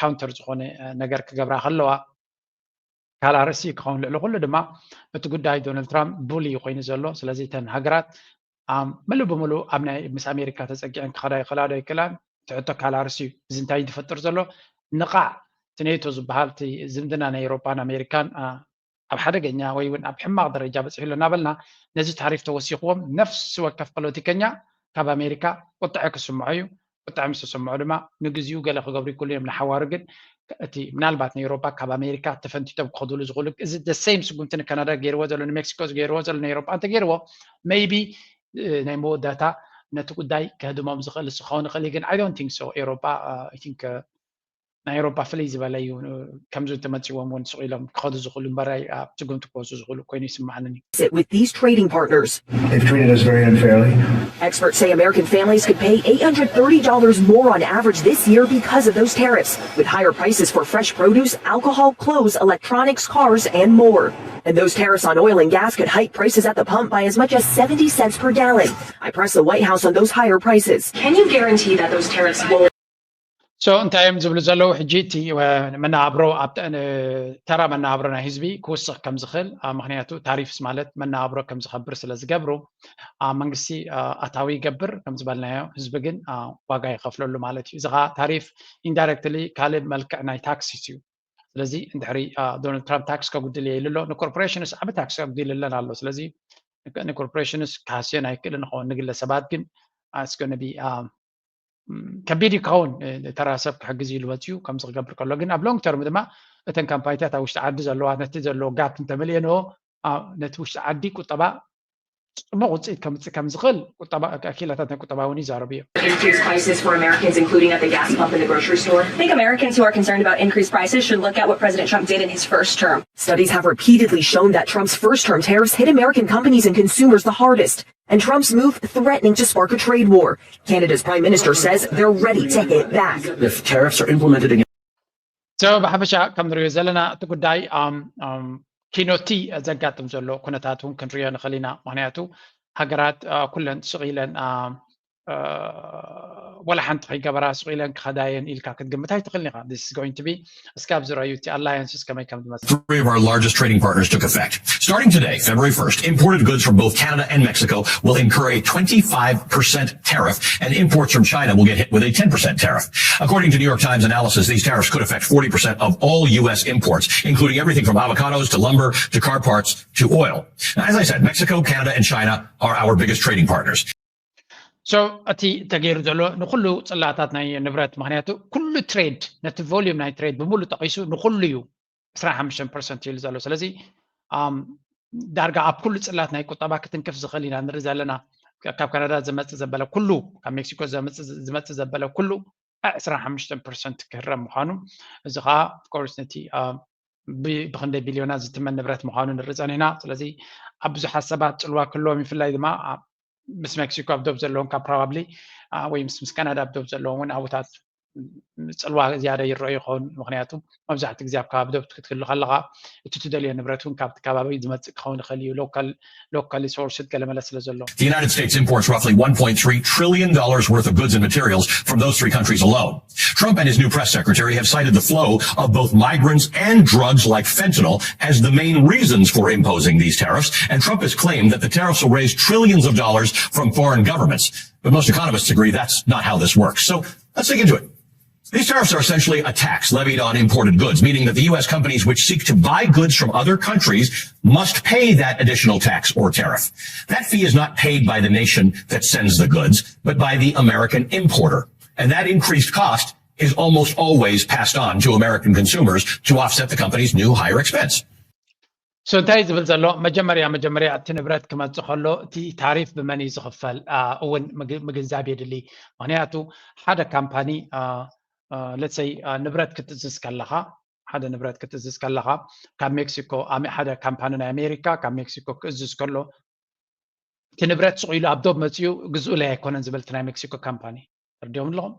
ካውንተር ዝኾነ ነገር ክገብራ ከለዋ ካላርሲ ክኸውን ልዕሊ ኩሉ ድማ እቲ ጉዳይ ዶናልድ ትራምፕ ቡሊ ኮይኑ ዘሎ። ስለዚ እተን ሃገራት ምሉእ ብምሉእ ኣብ ናይ ምስ ኣሜሪካ ተፀጊዐን ክኸዳ ይኽእላ ዶ ኣይክእላን? እቲ ሕቶ ካላርሲ እዩ። እዚ እንታይ ዝፈጥር ዘሎ ንቓዕ እቲ ኔቶ ዝበሃል እቲ ዝምድና ናይ ኤውሮጳን ኣሜሪካን ኣብ ሓደገኛ ወይ እውን ኣብ ሕማቕ ደረጃ በፂሑ ኣሎ እናበልና ነዚ ታሪፍ ተወሲኽዎም ነፍሲ ወከፍ ፖለቲከኛ ካብ ኣሜሪካ ቁጥዐ ክስምዖ እዩ። ቁጥዐ ምስ ተሰምዖ ድማ ንግዚኡ ገለ ክገብሩ ይክእሉ እዮም። ንሓዋሩ ግን እቲ ምናልባት ንኤውሮጳ ካብ ኣሜሪካ ተፈንቲቶም ክኸዱሉ ዝኽእሉ እዚ the same ስጉምቲ ንካናዳ ገይርዎ ዘሎ ንሜክሲኮ ዝገይርዎ ዘሎ ንኤውሮጳ እንተገይርዎ maybe ናይ መወዳእታ ነቲ ጉዳይ ከህድሞም ዝኽእል እሱ ክኸውን ይኽእል እዩ። ግን I don't think so ኤውሮጳ I think ናይ ኤውሮጳ ፍልይ ዝበለ እዩ። ከምዚ ተመፂዎም እውን ስቕ ኢሎም ክኸዱ ዝኽእሉ እምበራይ ኣብ ስጉምቲ ክወስዱ ዝኽእሉ ኮይኑ ይስማዓንን እዩ። Sit with these trading partners. They've treated us very unfairly. Experts say American families could pay eight hundred thirty dollars more on average this year because of those tariffs, with higher prices for fresh produce, alcohol, clothes, electronics, cars, and more. And those tariffs on oil and gas could hike prices at the pump by as much as seventy cents per gallon. I pressed the White House on those higher prices. Can you guarantee that those tariffs won't So እንታይ እዮም ዝብሉ ዘለዉ ሕጂ እቲ መነባብሮ ተራ መነባብሮ ናይ ህዝቢ ክውስኽ ከም ዝኽእል ምክንያቱ ታሪፍስ ማለት መነባብሮ ከም ዝኸብር ስለ ዝገብሩ መንግስቲ ኣታዊ ይገብር ከም ዝበልናዮ ህዝቢ ግን ዋጋ ይኸፍለሉ ማለት እዩ። እዚ ከዓ ታሪፍ ኢንዳይረክትሊ ካልእ መልክዕ ናይ ታክስ እዩ። ስለዚ እንድሕሪ ዶናልድ ትራምፕ ታክስ ከጉድል እየ ኢሉ ኣሎ ንኮርፖሬሽንስ ዓብ ታክስ ከጉድልለን ኣሎ። ስለዚ ንኮርፖሬሽንስ ክሃስዮን ኣይክእልን ይኸውን ንግለሰባት ግን it's gonna be ከቢድ እዩ ክኸውን ተራ ሰብ ክሕግዝ ኢሉ መፅኡ ከምዚ ክገብር ከሎ ግን ኣብ long term ድማ እተን ካምፓኒታት ኣብ ውሽጢ ዓዲ ዘለዋ ነቲ ዘለዎ ጋፕ እንተመልኤንኦ ነቲ ውሽጢ ዓዲ ቁጠባ ፅቡቕ ውፅኢት ከምፅእ ከም ዝኽእል ክኢላታት ናይ ቁጠባ እውን ይዛረቡ እዮም። Increased prices for Americans, including at the gas pump and the grocery store. I think Americans who are concerned about increased prices should look at what President Trump did in his first term. Studies have repeatedly shown that Trump's first term tariffs hit American companies and consumers the hardest, and Trump's move threatening to spark a trade war. Canada's prime minister says they're ready to hit back. If tariffs are implemented against So ብሓፈሻ ከም ንሪኦ ዘለና እቲ ጉዳይ ኪኖቲ ዘጋጥም ዘሎ ኩነታት እውን ክንሪኦ ንኽእል ኢና። ምክንያቱ ሃገራት ኩለን ስቕ ኢለን ወላ ሓንቲ ከይገበራ ስቕ ኢለን ክኸዳየን ኢልካ ክትግምት ኣይትኽእልን ኢኻ። This is going to be እስካብ ዝረኣዩ እቲ alliances ከመይ ከም ዝመስል። Three of our largest trading partners took effect. Starting today, February first, imported goods from both Canada and Mexico will incur a twenty-five percent tariff, and imports from China will get hit with a ten percent tariff. According to New York Times analysis, these tariffs could affect forty percent of all U S imports, including everything from avocados to lumber to car parts to oil. Now, as I said, Mexico, Canada, and China are our biggest trading partners. So እቲ ተገይሩ ዘሎ ንኩሉ ፅላታት ናይ ንብረት፣ ምክንያቱ ኩሉ ትሬድ ነቲ volume ናይ ትሬድ ብምሉ ጠቂሱ ንኩሉ እዩ ዕስራን ሓሙሽተን ፐርሰንት ኢሉ ዘሎ። ስለዚ ዳርጋ ኣብ ኩሉ ፅላት ናይ ቁጠባ ክትንክፍ ዝኽእል ኢና ንርኢ ዘለና። ካብ ካናዳ ዝመፅእ ዘበለ ኩሉ፣ ካብ ሜክሲኮ ዝመፅእ ዘበለ ኩሉ ዕስራን ሓሙሽተን ፐርሰንት ክህረም ምዃኑ፣ እዚ ከዓ ኦፍኮርስ ነቲ ብክንደይ ቢልዮናት ዝትመን ንብረት ምዃኑ ንርኢ ጸኒሕና። ስለዚ ኣብ ብዙሓት ሰባት ጽልዋ ክህልዎም፣ ብፍላይ ድማ ምስ ሜክሲኮ ኣብ ዶብ ዘለዎም ካብ ፕሮባብሊ ወይ ምስ ካናዳ ኣብ ዶብ ዘለዎም እውን ኣብታት ጽልዋ ዝያዳ ይረኣዩ ይኸውን። ምክንያቱ መብዛሕትኡ ግዜ ኣብ ከባቢ ዶብ ክትህሉ ከለኻ እቲ ትደልዮ ንብረት እውን ካብቲ ከባቢ ዝመጽእ ክኸውን ይኽእል እዩ። ሎካል ሎካሊ ሶርስድ ገለመለ ስለ ዘሎ። The United States imports roughly one point three trillion dollars worth of goods and materials from those three countries alone. Trump and his new press secretary have cited the flow of both migrants and drugs like fentanyl as the main reasons for imposing these tariffs, and Trump has claimed that the tariffs will raise trillions of dollars from foreign governments. But most economists agree that's not how this works. So let's dig into it. These tariffs are essentially a tax levied on imported goods, meaning that the U S companies which seek to buy goods from other countries must pay that additional tax or tariff. That fee is not paid by the nation that sends the goods, but by the American importer. And that increased cost is almost always passed on to American consumers to offset the company's new higher expense. So እንታይ ዝብል ዘሎ? መጀመርያ መጀመርያ እቲ ንብረት ክመጽእ ከሎ እቲ ታሪፍ ብመን እዩ ዝኽፈል እውን ምግንዛብ የድሊ። ምክንያቱ ሓደ ካምፓኒ let's say ንብረት ክትእዝዝ ከለኻ፣ ሓደ ንብረት ክትእዝዝ ከለኻ ካብ ሜክሲኮ ሓደ ካምፓኒ ናይ ኣሜሪካ ካብ ሜክሲኮ ክእዝዝ ከሎ እቲ ንብረት ስቕ ኢሉ ኣብ ዶብ መጺኡ ግዝኡለይ ኣይኮነን ዝብል እቲ ናይ ሜክሲኮ ካምፓኒ። ተርዲኦም ኣለኹም?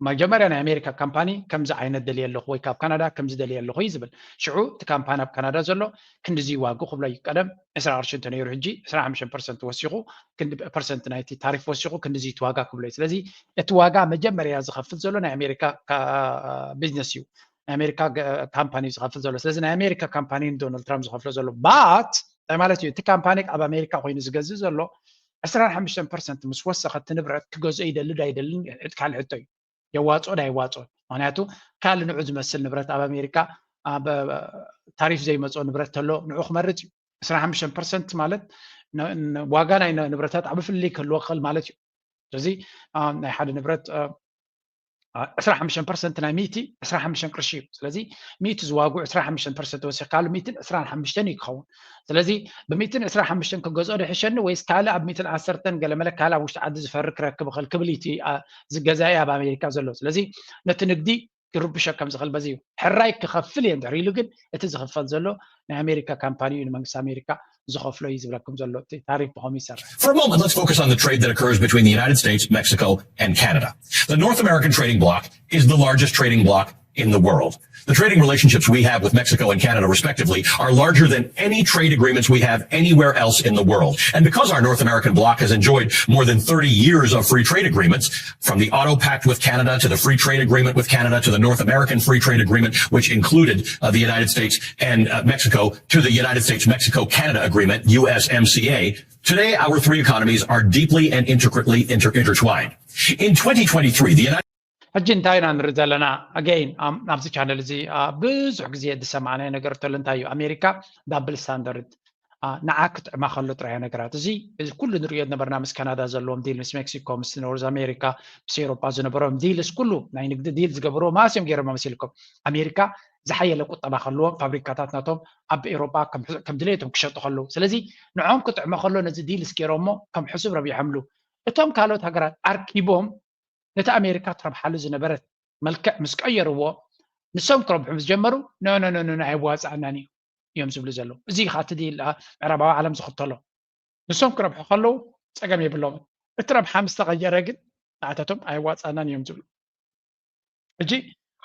መጀመርያ ናይ ኣሜሪካ ካምፓኒ ከምዚ ዓይነት ደልየ ኣለኹ ወይ ካብ ካናዳ ከምዚ ደልየ ኣለኹ እዩ ዝብል። ሽዑ እቲ ካምፓኒ ኣብ ካናዳ ዘሎ ክንድዚ ዋግኡ ክብሎ እዩ። ቀደም ዕስራ ቅርሺ እንተነይሩ ሕጂ ዕስራን ሓሙሽተን ፐርሰንት ወሲኹ፣ ክንዲ ፐርሰንት ናይቲ ታሪፍ ወሲኹ ክንድዚ እቲ ዋጋ ክብሎ እዩ። ስለዚ እቲ ዋጋ መጀመርያ ዝኸፍል ዘሎ ናይ ኣሜሪካ ቢዝነስ እዩ፣ ናይ ኣሜሪካ ካምፓኒ እዩ ዝኸፍል ዘሎ። ስለዚ ናይ ኣሜሪካ ካምፓኒ ንዶናልድ ትራምፕ ዝኸፍሎ ዘሎ ባት እንታይ ማለት እዩ? እቲ ካምፓኒ ኣብ ኣሜሪካ ኮይኑ ዝገዝእ ዘሎ ዕስራን ሓሙሽተን ፐርሰንት ምስ ወሰኸ እቲ ንብረት ክገዝኦ ይደሊ ዶ ኣይደልን ካልእ ሕቶ እዩ። የዋፅኦ ዶ ኣይዋፅኦን? ምክንያቱ ካልእ ንዑ ዝመስል ንብረት ኣብ ኣሜሪካ ኣብ ታሪፍ ዘይመፅኦ ንብረት ተሎ ንዑ ክመርፅ እዩ። ዕስራን ሓሙሽተን ፐርሰንት ማለት ዋጋ ናይ ንብረታት ዓቢ ፍልልይ ክህልዎ ክኽእል ማለት እዩ። ስለዚ ናይ ሓደ ንብረት ዕስራን ሓሙሽተን ፐርሰንት ናይ ሚእቲ ዕስራን ሓሙሽተን ቅርሺ እዩ። ስለዚ ሚእቲ ዝዋግኡ ዕስራን ሓሙሽተን ፐርሰንት ወሲኽካሉ ሚእትን ዕስራን ሓሙሽተን እዩ ክኸውን። ስለዚ ብሚእትን ዕስራን ሓሙሽተን ክገዝኦ ዶ ይሕሸኒ ወይስ ካልእ ኣብ ሚእትን ዓሰርተን ገለመለ ካልእ ኣብ ውሽጢ ዓዲ ዝፈሪ ክረክብ እኽእል ክብል እዩ እቲ ገዛኢ ኣብ ኣሜሪካ ዘሎ። ስለዚ ነቲ ንግዲ ክርብሾ ከም ዝኽእል በዚ እዩ። ሕራይ ክኸፍል እየ እንድሕር ኢሉ ግን እቲ ዝኽፈል ዘሎ ናይ ኣሜሪካ ካምፓኒ እዩ ንመንግስቲ ኣሜሪካ ዝኸፍሎ እዩ ዝብለኩም ዘሎ። እቲ ታሪፍ ብኸምኡ ይሰርሕ። For a moment, let's focus on the trade that occurs between the United States, Mexico, and Canada. The North American trading bloc is the largest trading bloc in the world. The trading relationships we have with Mexico and Canada, respectively, are larger than any trade agreements we have anywhere else in the world. And because our North American bloc has enjoyed more than thirty years of free trade agreements, from the Auto Pact with Canada to the Free Trade Agreement with Canada to the North American Free Trade Agreement, which included uh, the United States and uh, Mexico, to the United States Mexico Canada Agreement, U S M C A, today our three economies are deeply and intricately inter- intertwined. In twenty twenty-three, the United ሕጂ እንታይ ኢና ንርኢ ዘለና? ኣገይን ኣብዚ ቻነል እዚ ብዙሕ ግዜ ዝሰማዕናዮ ነገር እንተሎ እንታይ እዩ? ኣሜሪካ ዳብል ስታንዳርድ ንዓ ክጥዕማ ከሎ ጥራይ ነገራት። እዚ ኩሉ ንሪኦ ዝነበርና ምስ ካናዳ ዘለዎም ዲል፣ ምስ ሜክሲኮ፣ ምስ ኖርዝ ኣሜሪካ፣ ምስ ኤሮፓ ዝነበሮም ዲልስ ኩሉ ናይ ንግዲ ዲል ዝገበርዎ ማስ እዮም ገይሮም መሲልኩም። ኣሜሪካ ዝሓየለ ቁጠባ ከለዎም ፋብሪካታት ናቶም ኣብ ኤሮፓ ከም ድሌቶም ክሸጡ ከለዉ፣ ስለዚ ንዖም ክጥዕሞ ከሎ ነዚ ዲልስ ገይሮሞ ከም ሕሱብ ረቢሖምሉ። እቶም ካልኦት ሃገራት ኣርኪቦም ነቲ ኣሜሪካ ትረብሓሉ ዝነበረት መልክዕ ምስ ቀየርዎ፣ ንሶም ክረብሑ ምስ ጀመሩ፣ ኖ ኖ ኖ ኖ ኣየዋፅኣናን እዩ እዮም ዝብሉ ዘለዉ። እዚ ኻቲ ዲል ምዕራባዊ ዓለም ዝኽተሎ። ንሶም ክረብሑ ከለዉ ፀገም የብሎምን። እቲ ረብሓ ምስ ተቐየረ ግን ንኣታቶም ኣየዋፅኣናን እዮም ዝብሉ። ሕጂ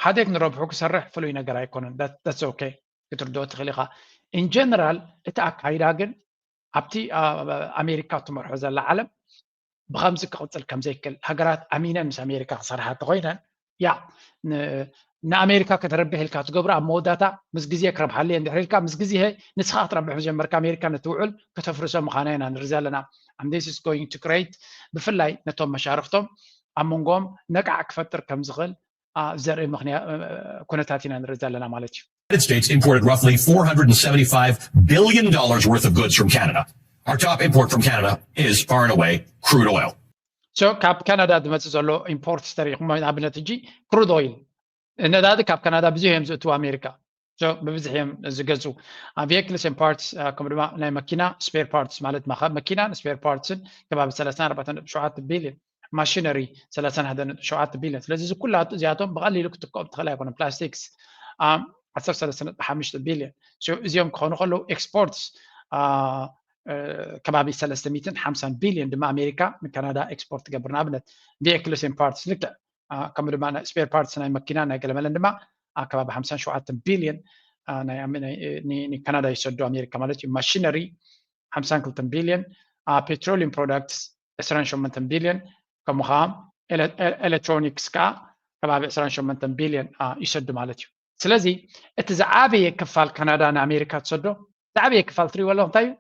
ሓደ ንረብሑ ክሰርሕ ፍሉይ ነገር ኣይኮነን። That's okay፣ ክትርድኦ ትኽእል ኢኻ። In general እቲ ኣካይዳ ግን ኣብቲ ኣሜሪካ ትመርሖ ዘላ ዓለም ብኸምዚ ክቕፅል ከም ዘይክእል፣ ሃገራት ኣሚነን ምስ ኣሜሪካ ክሰርሓ እንተኾይነን፣ ያ ንኣሜሪካ ከተረብሕ ኢልካ ትገብሮ ኣብ መወዳእታ ምስ ግዜ ክረብሓሉ እየን ድሕሪ ኢልካ ምስ ግዜ ንስኻ ክትረብሕ ጀመርካ ኣሜሪካ ነቲ ውዕል ከተፍርሶ ምዃና ኢና ንርኢ ዘለና። And this is going to create ብፍላይ ነቶም መሻርኽቶም ኣብ መንጎኦም ነቃዕ ክፈጥር ከም ዝኽእል ዘርኢ ኩነታት ኢና ንርኢ ዘለና ማለት እዩ። United States imported roughly four hundred and seventy-five billion dollars worth of goods from Canada. Our top import from Canada is far and away crude oil. So ካብ ካናዳ ዝመፅእ ዘሎ ኢምፖርት ተሪኹም ንኣብነት ሕጂ ክሩድ ኦይል ነዳዲ ካብ ካናዳ ብዙሕ እዮም ዝእትዉ ኣሜሪካ። ብብዝሒ እዮም ዝገዝኡ። Vehicles and parts ከም ድማ ናይ መኪና spare parts ማለት መኪናን spare parts ን ከባቢ ሰላሳን ኣርባዕተን ነጥቢ ሸውዓተ ቢልዮን፣ machinery ሰላሳን ሓደን ነጥቢ ሸውዓተ ቢልዮን። ስለዚ እዚ ኩላቱ እዚኣቶም ብቐሊሉ ክትክኦም ትኽእል ኣይኮነን። Plastics ዓሰርተ ሰለስተ ነጥቢ ሓሙሽተ ቢልዮን። እዚኦም ክኾኑ ከለዉ exports ከባቢ ሰለስተ ሚእትን ሓምሳን ቢልዮን ድማ ኣሜሪካ ንካናዳ ኤክስፖርት ትገብር። ንኣብነት vehicles and parts ልክዕ ከምኡ ድማ spare parts ናይ መኪና ናይ ገለመለን ድማ ከባቢ ሓምሳን ሸውዓተን ቢልዮን ንካናዳ ይሰዱ ኣሜሪካ ማለት እዩ። Machinery ሓምሳን ክልተን ቢልዮን፣ petroleum products ዕስራን ሸሞንተን ቢልዮን፣ ከምኡ ከዓ electronics ከዓ ከባቢ ዕስራን ሸሞንተን ቢልዮን ይሰዱ ማለት እዩ። ስለቲ ዝዓበየ ክፋል ካናዳ ንኣሜሪካ ትሰዶ ዝዓበየ ክፋል ትሪእዎ ኣለኹ እንታይ እዩ?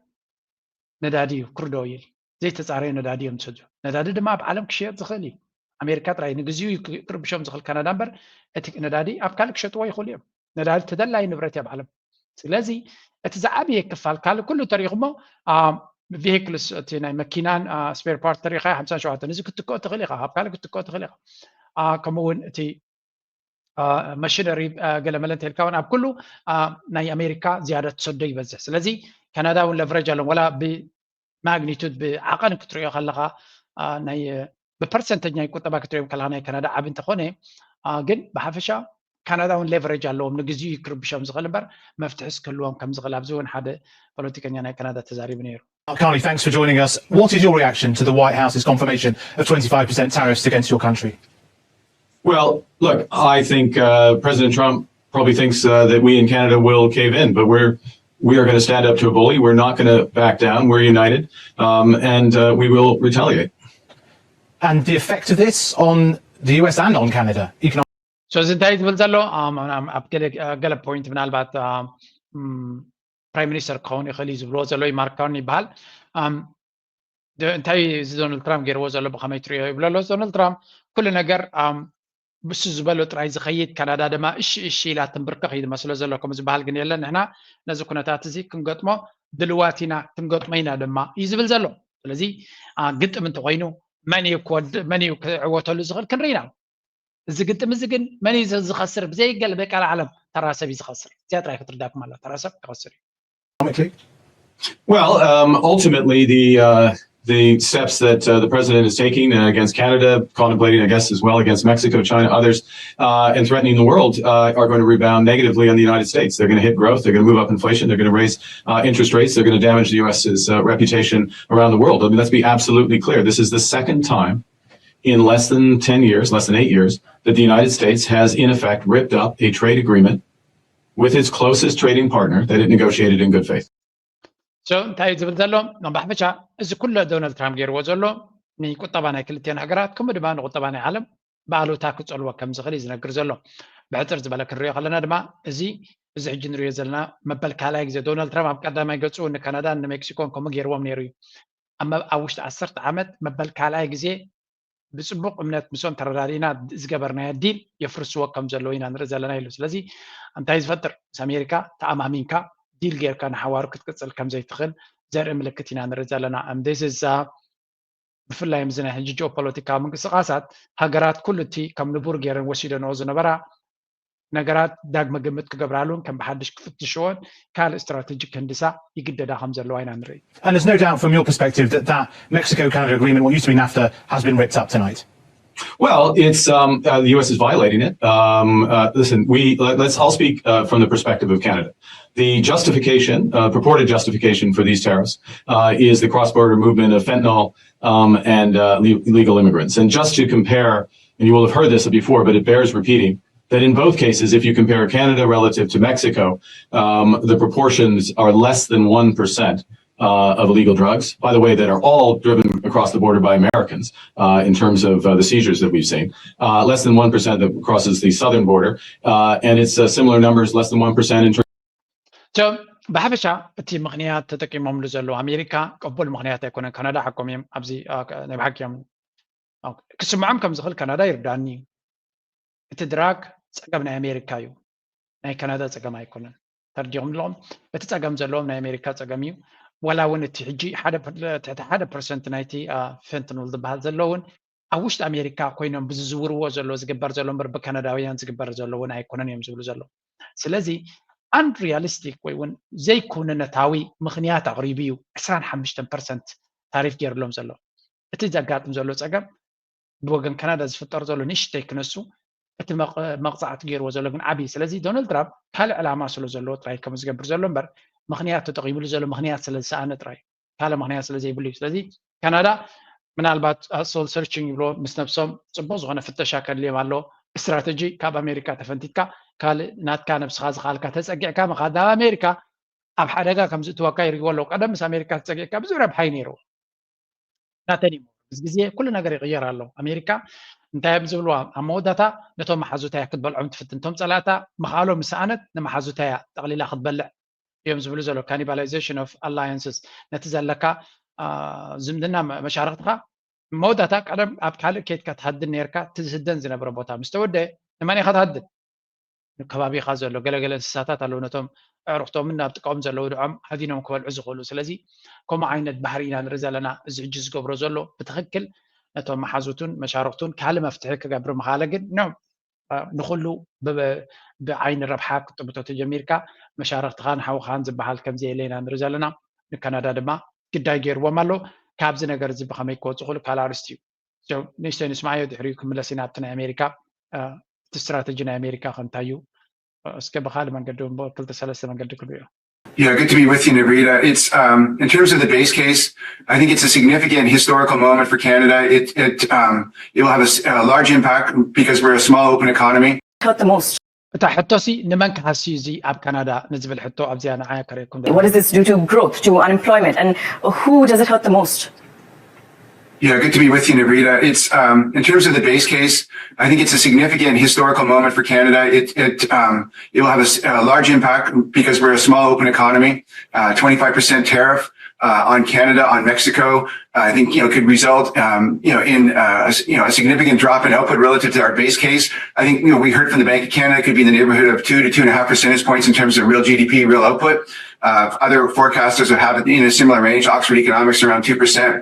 ነዳዲ እዩ። ክሩድ ኦይል ዘይተፃረየ ነዳዲ እዮም ዝሰዱ። ነዳዲ ድማ ኣብ ዓለም ክሽየጥ ዝኽእል እዩ። ኣሜሪካ ጥራይ ንግዚኡ እዩ ክርብሾም ዝኽእል ካናዳ እምበር እቲ ነዳዲ ኣብ ካልእ ክሸጥዎ ይኽእሉ እዮም። ነዳዲ ተደላዪ ንብረት እዩ ኣብ ዓለም። ስለዚ እቲ ዝዓበየ ክፋል ካልእ ኩሉ ተሪእኹሞ vehicles እቲ ናይ መኪናን spare part ተሪእኻ ሓምሳን ሸውዓተን እዚ ክትክኦ ትኽእል ኢኻ፣ ኣብ ካልእ ክትክኦ ትኽእል ኢኻ። ከምኡ እውን እቲ machinery ገለመለ እንተልካ እውን ኣብ ኩሉ ናይ ኣሜሪካ ዝያዳ ትሰዶ ይበዝሕ። ስለዚ ካናዳ እውን leverage ኣለዎም ዋላ ብማግኒቱድ ብዓቐን ክትሪኦ ከለኻ ናይ ብፐርሰንተጅ ናይ ቁጠባ ክትሪኦም ከለኻ ናይ ካናዳ ዓቢ እንተኾነ ግን ብሓፈሻ ካናዳ እውን leverage ኣለዎም ንግዚኡ ክርብሾም ዝኽእል እምበር መፍትሒ ክህልዎም ከም ዝኽእል ኣብዚ እውን ሓደ ፖለቲከኛ ናይ ካናዳ ተዛሪቡ ነይሩ። Carly, thanks for joining us. What is your reaction to the White House's confirmation of twenty-five percent tariffs against your country? Well, look, I think uh, President Trump probably thinks uh, that we in Canada will cave in, but we're we are going to stand up to a bully. We're not going to back down. We're united, um, and uh, we will retaliate. And the effect of this on the U S and on Canada? Economic So እዚ እንታይ ዝብል ዘሎ ኣብ ገለ ፖይንት ምናልባት ፕራይም ሚኒስተር ክኸውን ይኽእል እዩ ዝብልዎ ዘለዉ ማርክ ካርኒ ይበሃል። እንታይ እዚ ዶናልድ ትራምፕ ገይርዎ ዘሎ ብኸመይ ትሪኦ ይብሎ ኣሎ። ዶናልድ ትራምፕ ኩሉ ነገር ብሱ ዝበሎ ጥራይ ዝኸይድ ካናዳ ድማ እሺ እሺ ኢላ ትንብርከኽ እዩ ዝመስሎ ዘሎ። ከምኡ ዝበሃል ግን የለን። ንሕና ነዚ ኩነታት እዚ ክንገጥሞ ድልዋት ኢና ክንገጥሞ ኢና ድማ እዩ ዝብል ዘሎ። ስለዚ ግጥም እንተኮይኑ መን እዩ ክወድ መን እዩ ክዕወተሉ ዝኽእል ክንርኢ ኢና። እዚ ግጥም እዚ ግን መን እዩ ዝኸስር? ብዘይ ገለ በቃል ዓለም ተራ ሰብ እዩ ዝኸስር። እዚኣ ጥራይ ክትርዳኩም ኣላ። ተራ ሰብ ክኸስር እዩ። Economically? Well, um, ultimately, the uh, the steps that uh, the president is taking uh, against Canada, contemplating, I guess, as well against Mexico, China, others, uh, and threatening the world uh, are going to rebound negatively on the United States. They're going to hit growth. They're going to move up inflation. They're going to raise uh, interest rates. They're going to damage the U S's uh, reputation around the world. I mean, let's be absolutely clear. This is the second time in less than ten years, less than eight years, that the United States has, in effect, ripped up a trade agreement with its closest trading partner that it negotiated in good faith. So እንታይ እዩ ዝብል ዘሎ? ብሓፈሻ እዚ ኩሉ ዶናልድ ትራምፕ ገይርዎ ዘሎ ንቁጠባ ናይ ክልቲአን ሃገራት ከምኡ ድማ ንቁጠባ ናይ ዓለም ብኣሉታ ክፀልዎ ከም ዝኽእል እዩ ዝነግር ዘሎ። ብሕፅር ዝበለ ክንሪኦ ከለና ድማ እዚ እዚ ሕጂ ንሪኦ ዘለና መበል ካልኣይ ግዜ ዶናልድ ትራምፕ ኣብ ቀዳማይ ገፁ ንካናዳን ንሜክሲኮን ከምኡ ገይርዎም ነይሩ እዩ። ኣብ ውሽጢ ዓሰርተ ዓመት መበል ካልኣይ ግዜ ብፅቡቕ እምነት ምስኦም ተረዳዲእና ዝገበርናዮ ዲል የፍርስዎ ከም ዘለዉ ኢና ንርኢ ዘለና ኢሉ። ስለዚ እንታይ ዝፈጥር ምስ ኣሜሪካ ተኣማሚንካ ዲል ጌርካ ንሓዋሩ ክትቅፅል ከም ዘይትኽእል ዘርኢ ምልክት ኢና ንርኢ ዘለና። And this is, uh, ብፍላይ ኣብዚ ናይ ሕጂ ጂኦፖለቲካዊ ምንቅስቃሳት ሃገራት ኩሉ እቲ ከም ንቡር ገይረን ወሲደንኦ ዝነበራ ነገራት ዳግመ ግምት ክገብራሉን ከም ብሓድሽ ክፍትሽዎን ካልእ ስትራቴጂ ክህንድሳ ይግደዳ ከም ዘለዋ ኢና ንርኢ። And there's no doubt from your perspective that that Mexico-Canada agreement, what used to be NAFTA, has been ripped up tonight. Well, it's um, uh, the U S is violating it. Um, uh, listen, we let, let's. I'll speak uh, from the perspective of Canada. The justification, uh, purported justification for these tariffs, uh, is the cross-border movement of fentanyl um, and uh, le- illegal immigrants. And just to compare, and you will have heard this before, but it bears repeating that in both cases, if you compare Canada relative to Mexico, um, the proportions are less than one percent uh, of illegal drugs, by the way, that are all driven across the border by Americans uh, in terms of uh, the seizures that we've seen. Uh, less than one percent that crosses the southern border. Uh, and it's uh, similar numbers, less than one percent in terms So ብሓፈሻ እቲ ምኽንያት ተጠቂሞምሉ ዘለዉ ኣሜሪካ ቅቡል ምኽንያት ኣይኮነን። ካናዳ ሓቆም እዮም። ኣብዚ ናይ ብሓቂ እዮም። ክስምዖም ከም ዝኽእል ካናዳ ይርዳኒ እዩ። እቲ ድራግ ፀገም ናይ ኣሜሪካ እዩ፣ ናይ ካናዳ ፀገም ኣይኮነን። ተረዲኹም ኣለኹም? እቲ ፀገም ዘለዎም ናይ ኣሜሪካ ፀገም እዩ። ዋላ እውን እቲ ሕጂ ትሕቲ ሓደ ፐርሰንት ናይቲ ፈንትኖል ዝበሃል ዘሎ እውን ኣብ ውሽጢ ኣሜሪካ ኮይኖም ብዝዝውርዎ ዘሎ ዝግበር ዘሎ እምበር ብካናዳውያን ዝግበር ዘሎ እውን ኣይኮነን እዮም ዝብሉ ዘለዉ። ስለዚ unrealistic ወይ እውን ዘይኩነነታዊ ምኽንያት ኣቕሪቡ እዩ ዕስራን ሓሙሽተን ፐርሰንት ታሪፍ ገይርሎም ዘሎ። እቲ ዘጋጥም ዘሎ ፀገም ብወገን ካናዳ ዝፍጠር ዘሎ ንእሽተይ ክነሱ እቲ መቕፃዕቲ ገይርዎ ዘሎ ግን ዓብዪ። ስለዚ ዶናልድ ትራምፕ ካልእ ዕላማ ስለ ዘለዎ ጥራይ ከም ዝገብር ዘሎ እምበር ምኽንያት ተጠቂሙሉ ዘሎ ምኽንያት ስለ ዝሰኣነ ጥራይ ካልእ ምኽንያት ስለ ዘይብሉ እዩ። ስለዚ ካናዳ ምናልባት soul searching ይብሎ ምስ ነብሶም ፅቡቅ ዝኮነ ፍተሻ ከድልዮም ኣሎ። ስትራተጂ ካብ ኣሜሪካ ተፈንቲትካ ካልእ ናትካ ነብስካ ዝካልካ ተፀጊዕካ ምካድ ናብ ኣሜሪካ ኣብ ሓደጋ ከም ዝእትወካ ይርግዎ ኣለዉ። ቀደም ምስ ኣሜሪካ ተፀጊዕካ ብዙሕ ረብሓ እዩ ነይርዎ። ናተን እዩ ምስ ግዜ ኩሉ ነገር ይቅየር ኣሎ። ኣሜሪካ እንታይ እዮም ዝብልዋ ኣብ መወዳታ ነቶም መሓዙታያ ክትበልዖም ትፍትን ቶም ፀላእታ ምክኣሎም ምስ ሰኣነት ንመሓዙታያ ጠቅሊላ ክትበልዕ እዮም ዝብሉ ዘሎ cannibalization of alliances ነቲ ዘለካ ዝምድና መሻርክትካ መወዳእታ ቀደም ኣብ ካልእ ኬድካ ትሃድን ነርካ እቲ ዝህደን ዝነበረ ቦታ ምስ ተወደ ንመን ኢካ ትሃድን ንከባቢካ ዘሎ ገለገለ እንስሳታት ኣለዉ ነቶም ኣዕሩክቶምን ኣብ ጥቃኦም ዘለዉ ድዖም ሃዲኖም ክበልዑ ዝኽእሉ ስለዚ ከምኡ ዓይነት ባህሪ ኢና ንርኢ ዘለና እዚ ሕጂ ዝገብሮ ዘሎ ብትክክል ነቶም መሓዙቱን መሻርክቱን ካልእ መፍትሒ ክገብር ምካለ ግን no ንኩሉ ብዓይኒ ረብሓ ክጥምቶ ተጀሚርካ መሻርክትኻን ሓውኻን ዝበሃል ከምዘየለ ኢና ንርኢ ዘለና ንካናዳ ድማ ግዳይ ገይርዎም ኣሎ ካብዚ ነገር እዚ ብከመይ ክወፁ ክእሉ ካልእ ኣርስቲ እዩ ንእሽተይ ንስማዓዮ ድሕሪኡ ክምለስ ኢና ኣብቲ ናይ ኣሜሪካ እቲ ስትራተጂ ናይ ኣሜሪካ ከምታይ እዩ እስከ ብካልእ መንገዲ ክልተ ሰለስተ መንገዲ ክርእዮ Yeah, good to be with you, Nabrita. It's um, in terms of the base case, I think it's a significant historical moment for Canada. It it um, it will have a, a large impact because we're a small open economy. Hurt the most. እታ ሕቶሲ ንመን ክሃሲ እዚ ኣብ ካናዳ ንዝብል ሕቶ ኣብዚኣ ንዓያ ከርእየኩም What does this do to growth, to unemployment, and who does it hurt the most? Yeah, good to be with you, Nabrita. It's um, in terms of the base case, I think it's a significant historical moment for Canada. It it um, it will have a, a large impact because we're a small open economy. Uh, twenty-five percent tariff uh, on Canada, on Mexico, uh, I think you know could result um, you know in uh, a, you know a significant drop in output relative to our base case. I think you know we heard from the Bank of Canada it could be in the neighborhood of two to two and a half percentage points in terms of real G D P, real output. Uh, other forecasters have it in a similar range. Oxford Economics around two percent.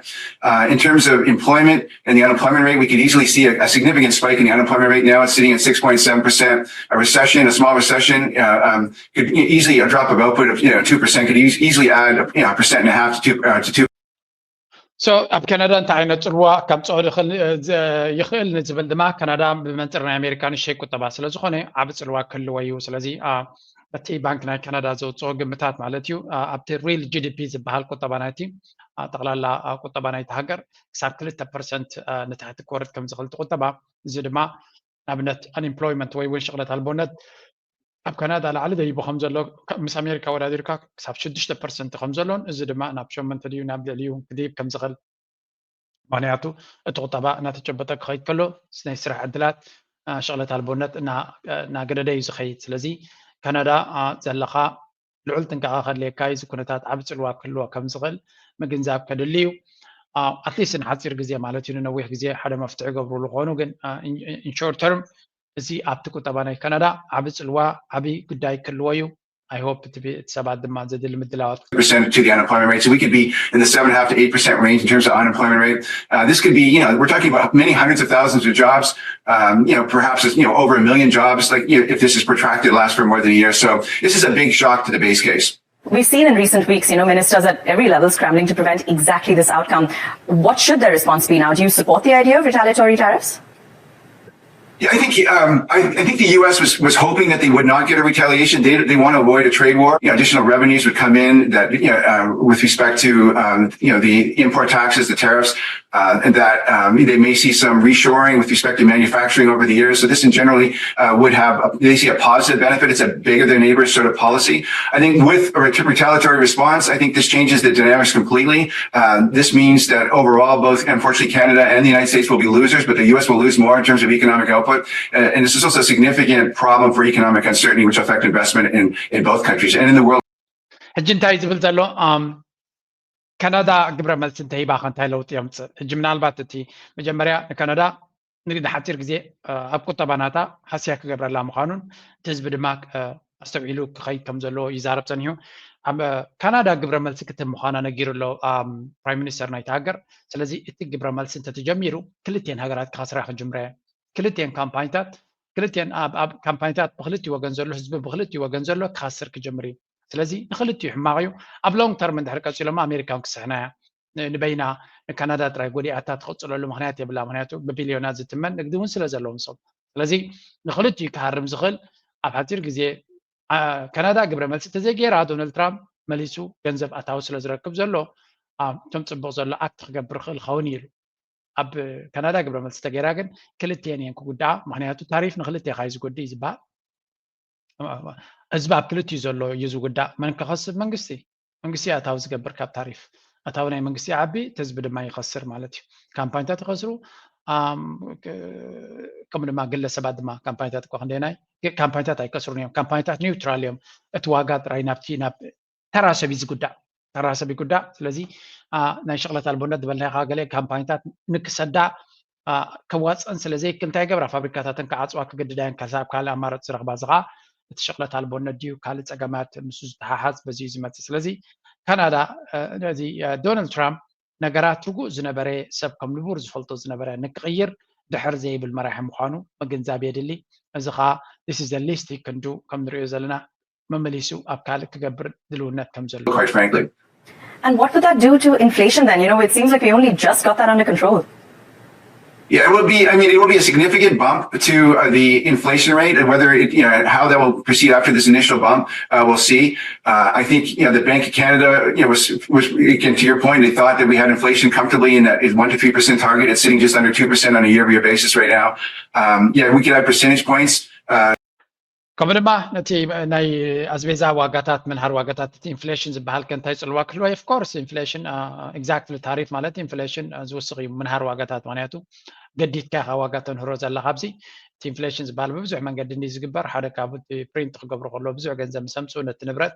Uh, in terms of employment and the unemployment rate, we could easily see a, a significant spike in the unemployment rate. Now it's sitting at six point seven percent. A recession, a small recession, uh, um, could easily a drop of output of you know two percent could easily add you know a percent and a half to two uh, to two. So ኣብ ካናዳ እንታይ ዓይነት ፅልዋ ከምፅኦ ይኽእል ንዝብል ድማ ካናዳ ብመንፅር ናይ ኣሜሪካ ንሸይ ቁጠባ ስለዝኾነ ዓብ ፅልዋ ክህልዎ እዩ ስለዚ እቲ ባንክ ናይ ካናዳ ዘውፅኦ ግምታት ማለት እዩ ኣብቲ real G D P ዝበሃል ቁጠባ ናይቲ ጠቅላላ ቁጠባ ናይቲ ሃገር ክሳብ ክልተ ፐርሰንት ንታሕቲ ክወርድ ከም ዝኽእል ቁጠባ እዚ ድማ ንኣብነት unemployment ወይ እውን ሽቕለት ኣልቦነት ኣብ ካናዳ ላዕሊ ደይቡ ከም ዘሎ ምስ ኣሜሪካ ወዳዲርካ ክሳብ ሽዱሽተ ፐርሰንት ከም ዘሎን እዚ ድማ ናብ ሸመንተ ድዩ ናብ ልዕሊኡ ክድይብ ከም ዝኽእል ምክንያቱ እቲ ቁጠባ እናተጨበጠ ክኸይድ ከሎ ናይ ስራሕ ዕድላት ሽቕለት ኣልቦነት እናገደደ እዩ ዝኸይድ ስለዚ ካናዳ ዘለካ ልዑል ጥንቃቐ ከድልየካ እዩ እዚ ኩነታት ዓብ ፅልዋ ክህልዎ ከም ዝኽእል ምግንዛብ ከድሊ እዩ ኣትሊስት ንሓፂር ግዜ ማለት እዩ ንነዊሕ ግዜ ሓደ መፍትሒ ገብርሉ ክኾኑ ግን in short term እዚ ኣብቲ ቁጠባ ናይ ካናዳ ዓብ ፅልዋ ዓብ ጉዳይ ክህልዎ እዩ I hope እቲ ሰባት ድማ ዘድሊ ምድላዋት percent to the unemployment rate. So we could be in the seven and a half to eight percent range in terms of unemployment rate. Uh, this could be, you know, we're talking about many hundreds of thousands of jobs, um, you know, perhaps, you know, over a million jobs, like, you know, if this is protracted, lasts for more than a year. So this is a big shock to the base case. We've seen in recent weeks, you know, ministers at every level scrambling to prevent exactly this outcome. What should their response be now? Do you support the idea of retaliatory tariffs? Yeah, I think um, I, I, think the U S was, was hoping that they would not get a retaliation. They, they want to avoid a trade war. You know, additional revenues would come in that you know, uh, with respect to um, you know the import taxes, the tariffs, uh, and that um, they may see some reshoring with respect to manufacturing over the years. So this in generally uh, would have a, they see a positive benefit. It's a bigger than neighbors sort of policy. I think with a retaliatory response, I think this changes the dynamics completely. Uh, this means that overall, both unfortunately Canada and the United States will be losers, but the U S will lose more in terms of economic output. Uh, and this is also a significant problem for economic uncertainty, which affect investment in, in both countries and in the world. ሕጂ እንታይ ዝብል ዘሎ ካናዳ ግብረ መልሲ እንተሂባ ከ እንታይ ለውጢ የምፅእ? ሕጂ ምናልባት እቲ መጀመርያ ንካናዳ ንሓፂር ግዜ ኣብ ቁጠባ ናታ ሃስያ ክገብረላ ምዃኑን እቲ ህዝቢ ድማ ኣስተውዒሉ ክኸይድ ከም ዘለዎ ይዛረብ ፀኒሑ። ካናዳ ግብረ መልሲ ክትህብ ምዃና ነጊሩ ኣሎ ፕራይም ሚኒስተር ናይቲ ሃገር። ስለዚ እቲ ግብረ መልሲ እንተተጀሚሩ ክልቲኤን ሃገራት ክኸስራ ክጅምራ እየን። ክልቲኤን ካምፓኒታት ክልቲኤን ኣብ ካምፓኒታት ብክልቲ ወገን ዘሎ ህዝቢ ብክልቲ ወገን ዘሎ ክኸስር ክጅምር እዩ። ስለዚ ንክልቲኡ ሕማቕ እዩ። ኣብ ሎንግ ተርም እንድሕር ቀፂሎም ኣሜሪካን ክስሕና እያ። ንበይና ንካናዳ ጥራይ ጎዲኣታ ትቕፅለሉ ምክንያት የብላ። ምክንያቱ ብቢልዮናት ዝትመን ንግዲ እውን ስለ ዘለዎም ሶም ስለዚ ንክልቲኡ ክሃርም ዝኽእል ኣብ ሓፂር ግዜ ካናዳ ግብረ መልሲ ተዘይገይራ ዶናልድ ትራምፕ መሊሱ ገንዘብ ኣታዊ ስለ ዝረክብ ዘሎ እቶም ፅቡቕ ዘሎ ኣክት ክገብር ክእል ኸውን ኢሉ ኣብ ካናዳ ግብረ መልሲ ተገይራ ግን ክልቲኤን እየን ክጉዳኣ። ምክንያቱ ታሪፍ ንክልቲኤካ እዩ ዝጎድእ እዩ ዝበሃል። ህዝቢ ኣብ ክልቲኡ ዘሎ እዩ ዝጉዳእ። መን ክኸስብ? መንግስቲ። መንግስቲ ኣታዊ ዝገብር ካብ ታሪፍ ኣታዊ ናይ መንግስቲ ዓቢ እቲ ህዝቢ ድማ ይኸስር ማለት እዩ። ካምፓኒታት ይኸስሩ ከምኡ ድማ ግለሰባት ድማ ካምፓኒታት እኮ ክንደየናይ ካምፓኒታት ኣይከስሩን እዮም። ካምፓኒታት ኒውትራል እዮም። እቲ ዋጋ ጥራይ ናብቲ ናብ ተራ ሰብ እዩ ዝጉዳእ። ተራ ሰብ ይጉዳእ። ስለዚ ናይ ሸቕለት ኣልቦነት ዝበልናኻ ገለ ካምፓኒታት ንክሰዳ ከዋፅአን ስለ ዘይክል እንታይ ገብራ ፋብሪካታተን ክዓፅዋ ክግድዳ እየን። ካብ ካልእ ኣማራፂ ዝረኽባ እዚ ከዓ እቲ ሸቕለት ኣልቦነት ድዩ ካልእ ፀገማት ምስኡ ዝተሓሓዝ በዚ እዩ ዝመፅእ። ስለዚ ካናዳ ነዚ ዶናልድ ትራምፕ ነገራት ርጉእ ዝነበረ ሰብ ከም ንቡር ዝፈልጦ ዝነበረ ንክቕይር ድሕር ዘይብል መራሒ ምዃኑ ምግንዛብ የድሊ። እዚ ከዓ this is the least he can do ከም ንሪኦ ዘለና መመሊሱ ኣብ ካልእ ክገብር ድልውነት ከም ዘሎ quite frankly. And what would that do to inflation then? You know, it seems like we only just got that under control. Yeah, it will be. I mean, it will be a significant bump to uh, the inflation rate, and whether it, you know, how that will proceed after this initial bump, uh, we'll see. Uh, I think you know the Bank of Canada, you know, was was again to your point, they thought that we had inflation comfortably in that one to three percent target. It's sitting just under two percent on a year-over-year basis right now. Um, yeah, we could add percentage points. Uh, ከምኡ ድማ ነቲ ናይ ኣስቤዛ ዋጋታት ምንሃር ዋጋታት እቲ ኢንፍሌሽን ዝበሃል ከ እንታይ ፅልዋ ክህልዎ? Of course ኢንፍሌሽን exactly ታሪፍ ማለት ኢንፍሌሽን ዝውስኽ እዩ ምንሃር ዋጋታት። ምክንያቱ ገዲድካ ኢኻ ዋጋ ተንህሮ ዘለኻ ኣብዚ። እቲ ኢንፍሌሽን ዝበሃል ብብዙሕ መንገዲ እንዲ ዝግበር ሓደ ካብ ፕሪንት ክገብሩ ከሎ ብዙሕ ገንዘብ ምስ ኣምፅኡ ነቲ ንብረት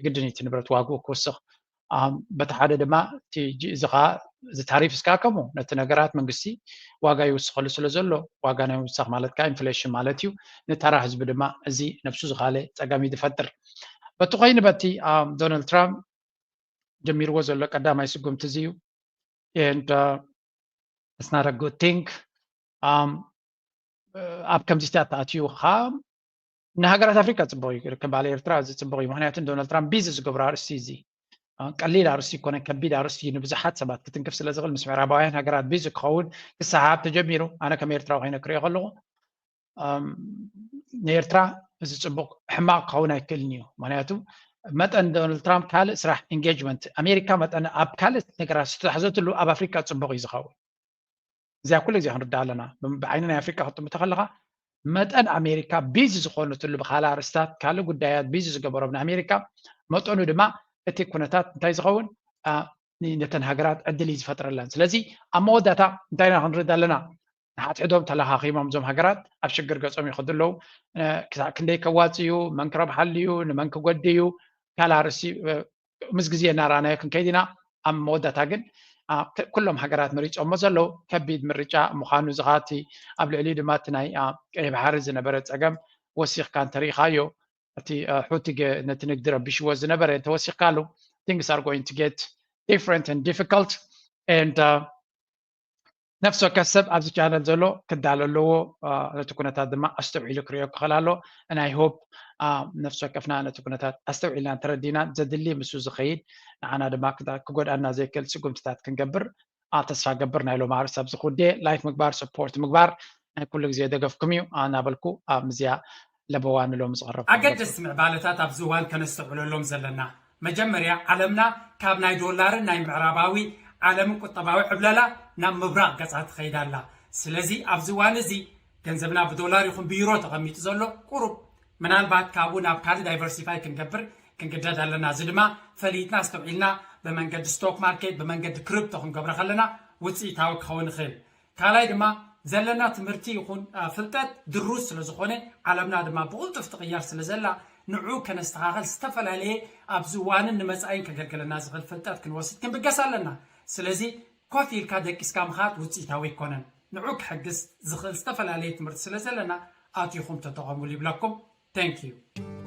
ግድን እቲ ንብረት ዋግኡ ክውስኽ በቲ ሓደ ድማ እዚ ከዓ እዚ ታሪፍ እስካ ከምኡ ነቲ ነገራት መንግስቲ ዋጋ ይውስኸሉ ስለ ዘሎ ዋጋ ናይ ምውሳኽ ማለት ከዓ ኢንፍሌሽን ማለት እዩ። ንተራ ህዝቢ ድማ እዚ ነብሱ ዝካለ ፀገም እዩ ዝፈጥር። በቲ ኮይኑ በቲ ዶናልድ ትራምፕ ጀሚርዎ ዘሎ ቀዳማይ ስጉምቲ እዚ እዩ። And it's not a good thing. ኣብ ከምዚታት ተኣትዩ ከዓ ንሃገራት ኣፍሪካ ፅቡቅ እዩ። ከም በዓል ኤርትራ እዚ ፅቡቅ እዩ። ምክንያቱ ዶናልድ ትራምፕ ቢዚ ዝገብሮ ኣርእስቲ እዚ ቀሊል ኣርእስቲ ይኮነ፣ ከቢድ ኣርእስቲ እዩ። ንብዙሓት ሰባት ክትንክፍ ስለ ዝኽእል ምስ ምዕራባውያን ሃገራት ቢዚ ክኸውን ክሰሓብ ተጀሚሩ። ኣነ ከም ኤርትራ ኮይነ ክሪኦ ከለኹ ንኤርትራ እዚ ፅቡቅ ሕማቅ ክኸውን ኣይክእልን እዩ። ምክንያቱ መጠን ዶናልድ ትራምፕ ካልእ ስራሕ ኢንጌጅመንት ኣሜሪካ መጠን ኣብ ካልእ ነገራት ዝተታሕዘትሉ ኣብ ኣፍሪካ ፅቡቅ እዩ ዝኸውን። እዚኣ ኩሉ ግዜ ክንርዳእ ኣለና። ብዓይኒ ናይ ኣፍሪካ ክጥምቶ ከለካ መጠን ኣሜሪካ ቢዚ ዝኾነትሉ ብካልእ ኣርእስታት ካልእ ጉዳያት ቢዚ ዝገበሮም ንኣሜሪካ መጠኑ ድማ እቲ ኩነታት እንታይ ዝኸውን ነተን ሃገራት ዕድል እዩ ዝፈጥረለን። ስለዚ ኣብ መወዳእታ እንታይ ኢና ክንርዳ ኣለና? ንሓድሕዶም ተለኻኺሞም እዞም ሃገራት ኣብ ሽግር ገጾም ይኸዱ ኣለዉ። ክሳዕ ክንደይ ከዋፅዩ፣ መን ክረብሓሉ እዩ፣ ንመን ክጎዲ እዩ ካልእ ኣርእስቲ ምስ ግዜ እናረኣናዮ ክንከይድ ኢና። ኣብ መወዳእታ ግን ኩሎም ሃገራት መሪፆሞ ዘለዉ ከቢድ ምርጫ ምዃኑ እዚ ከዓ እቲ ኣብ ልዕሊኡ ድማ እቲ ናይ ቀይ ባሕሪ ዝነበረ ፀገም ወሲኽካ እንተሪኢኻዮ እቲ ሑቲ ነቲ ንግዲ ረቢሽዎ ዝነበረ እንተወሲኽካሉ things are going to get different and difficult and ነፍሲ ወከፍ ሰብ ኣብዚ ቻነል ዘሎ ክዳሎ ኣለዎ። ነቲ ኩነታት ድማ ኣስተውዒሉ ክሪኦ ክኽእል ኣሎ። ናይ ሆፕ ነፍሲ ወከፍና ነቲ ኩነታት ኣስተውዒልና እንተረዲና ዘድሊ ምስኡ ዝኸይድ ንዓና ድማ ክጎድኣና ዘይክእል ስጉምትታት ክንገብር ተስፋ ገብር። ናይ ሎማሪ ሰብ ዝኹዴ ላይክ ምግባር ሰፖርት ምግባር ናይ ኩሉ ግዜ ደገፍኩም እዩ እናበልኩ ኣብ ምዝያ ለበዋ ንሎም ዝቐረብ ኣገደስቲ ምዕባለታት ኣብዚ እዋን ከነስተውዕለሎም ዘለና መጀመርያ ዓለምና ካብ ናይ ዶላርን ናይ ምዕራባዊ ዓለምን ቁጠባዊ ዕብለላ ናብ ምብራቕ ገጻ ትኸይድ ኣላ። ስለዚ ኣብዚ እዋን እዚ ገንዘብና ብዶላር ይኹን ብዩሮ ተቐሚጡ ዘሎ ቁሩብ ምናልባት ካብኡ ናብ ካልእ ዳይቨርሲፋይ ክንገብር ክንግደድ ኣለና። እዚ ድማ ፈሊጥና ኣስተውዒልና ብመንገዲ ስቶክ ማርኬት ብመንገዲ ክሪፕቶ ክንገብሮ ከለና ውፅኢታዊ ክኸውን ይኽእል። ካልኣይ ድማ ዘለና ትምህርቲ ይኹን ፍልጠት ድሩስ ስለ ዝኾነ ዓለምና ድማ ብቕልጡፍ ትቕየር ስለ ዘላ ንዑ ከነስተኻኸል ዝተፈላለየ ኣብዚ እዋንን ንመፃኢን ከገልግለና ዝኽእል ፍልጠት ክንወስድ ክንብገስ ኣለና። ስለዚ ኮፍ ኢልካ ደቂስካ ምኻድ ውፅኢታዊ ኣይኮነን። ንዑ ክሕግዝ ዝኽእል ዝተፈላለየ ትምህርቲ ስለ ዘለና ኣቲኹም ተጠቐሙሉ ይብለኩም። Thank you።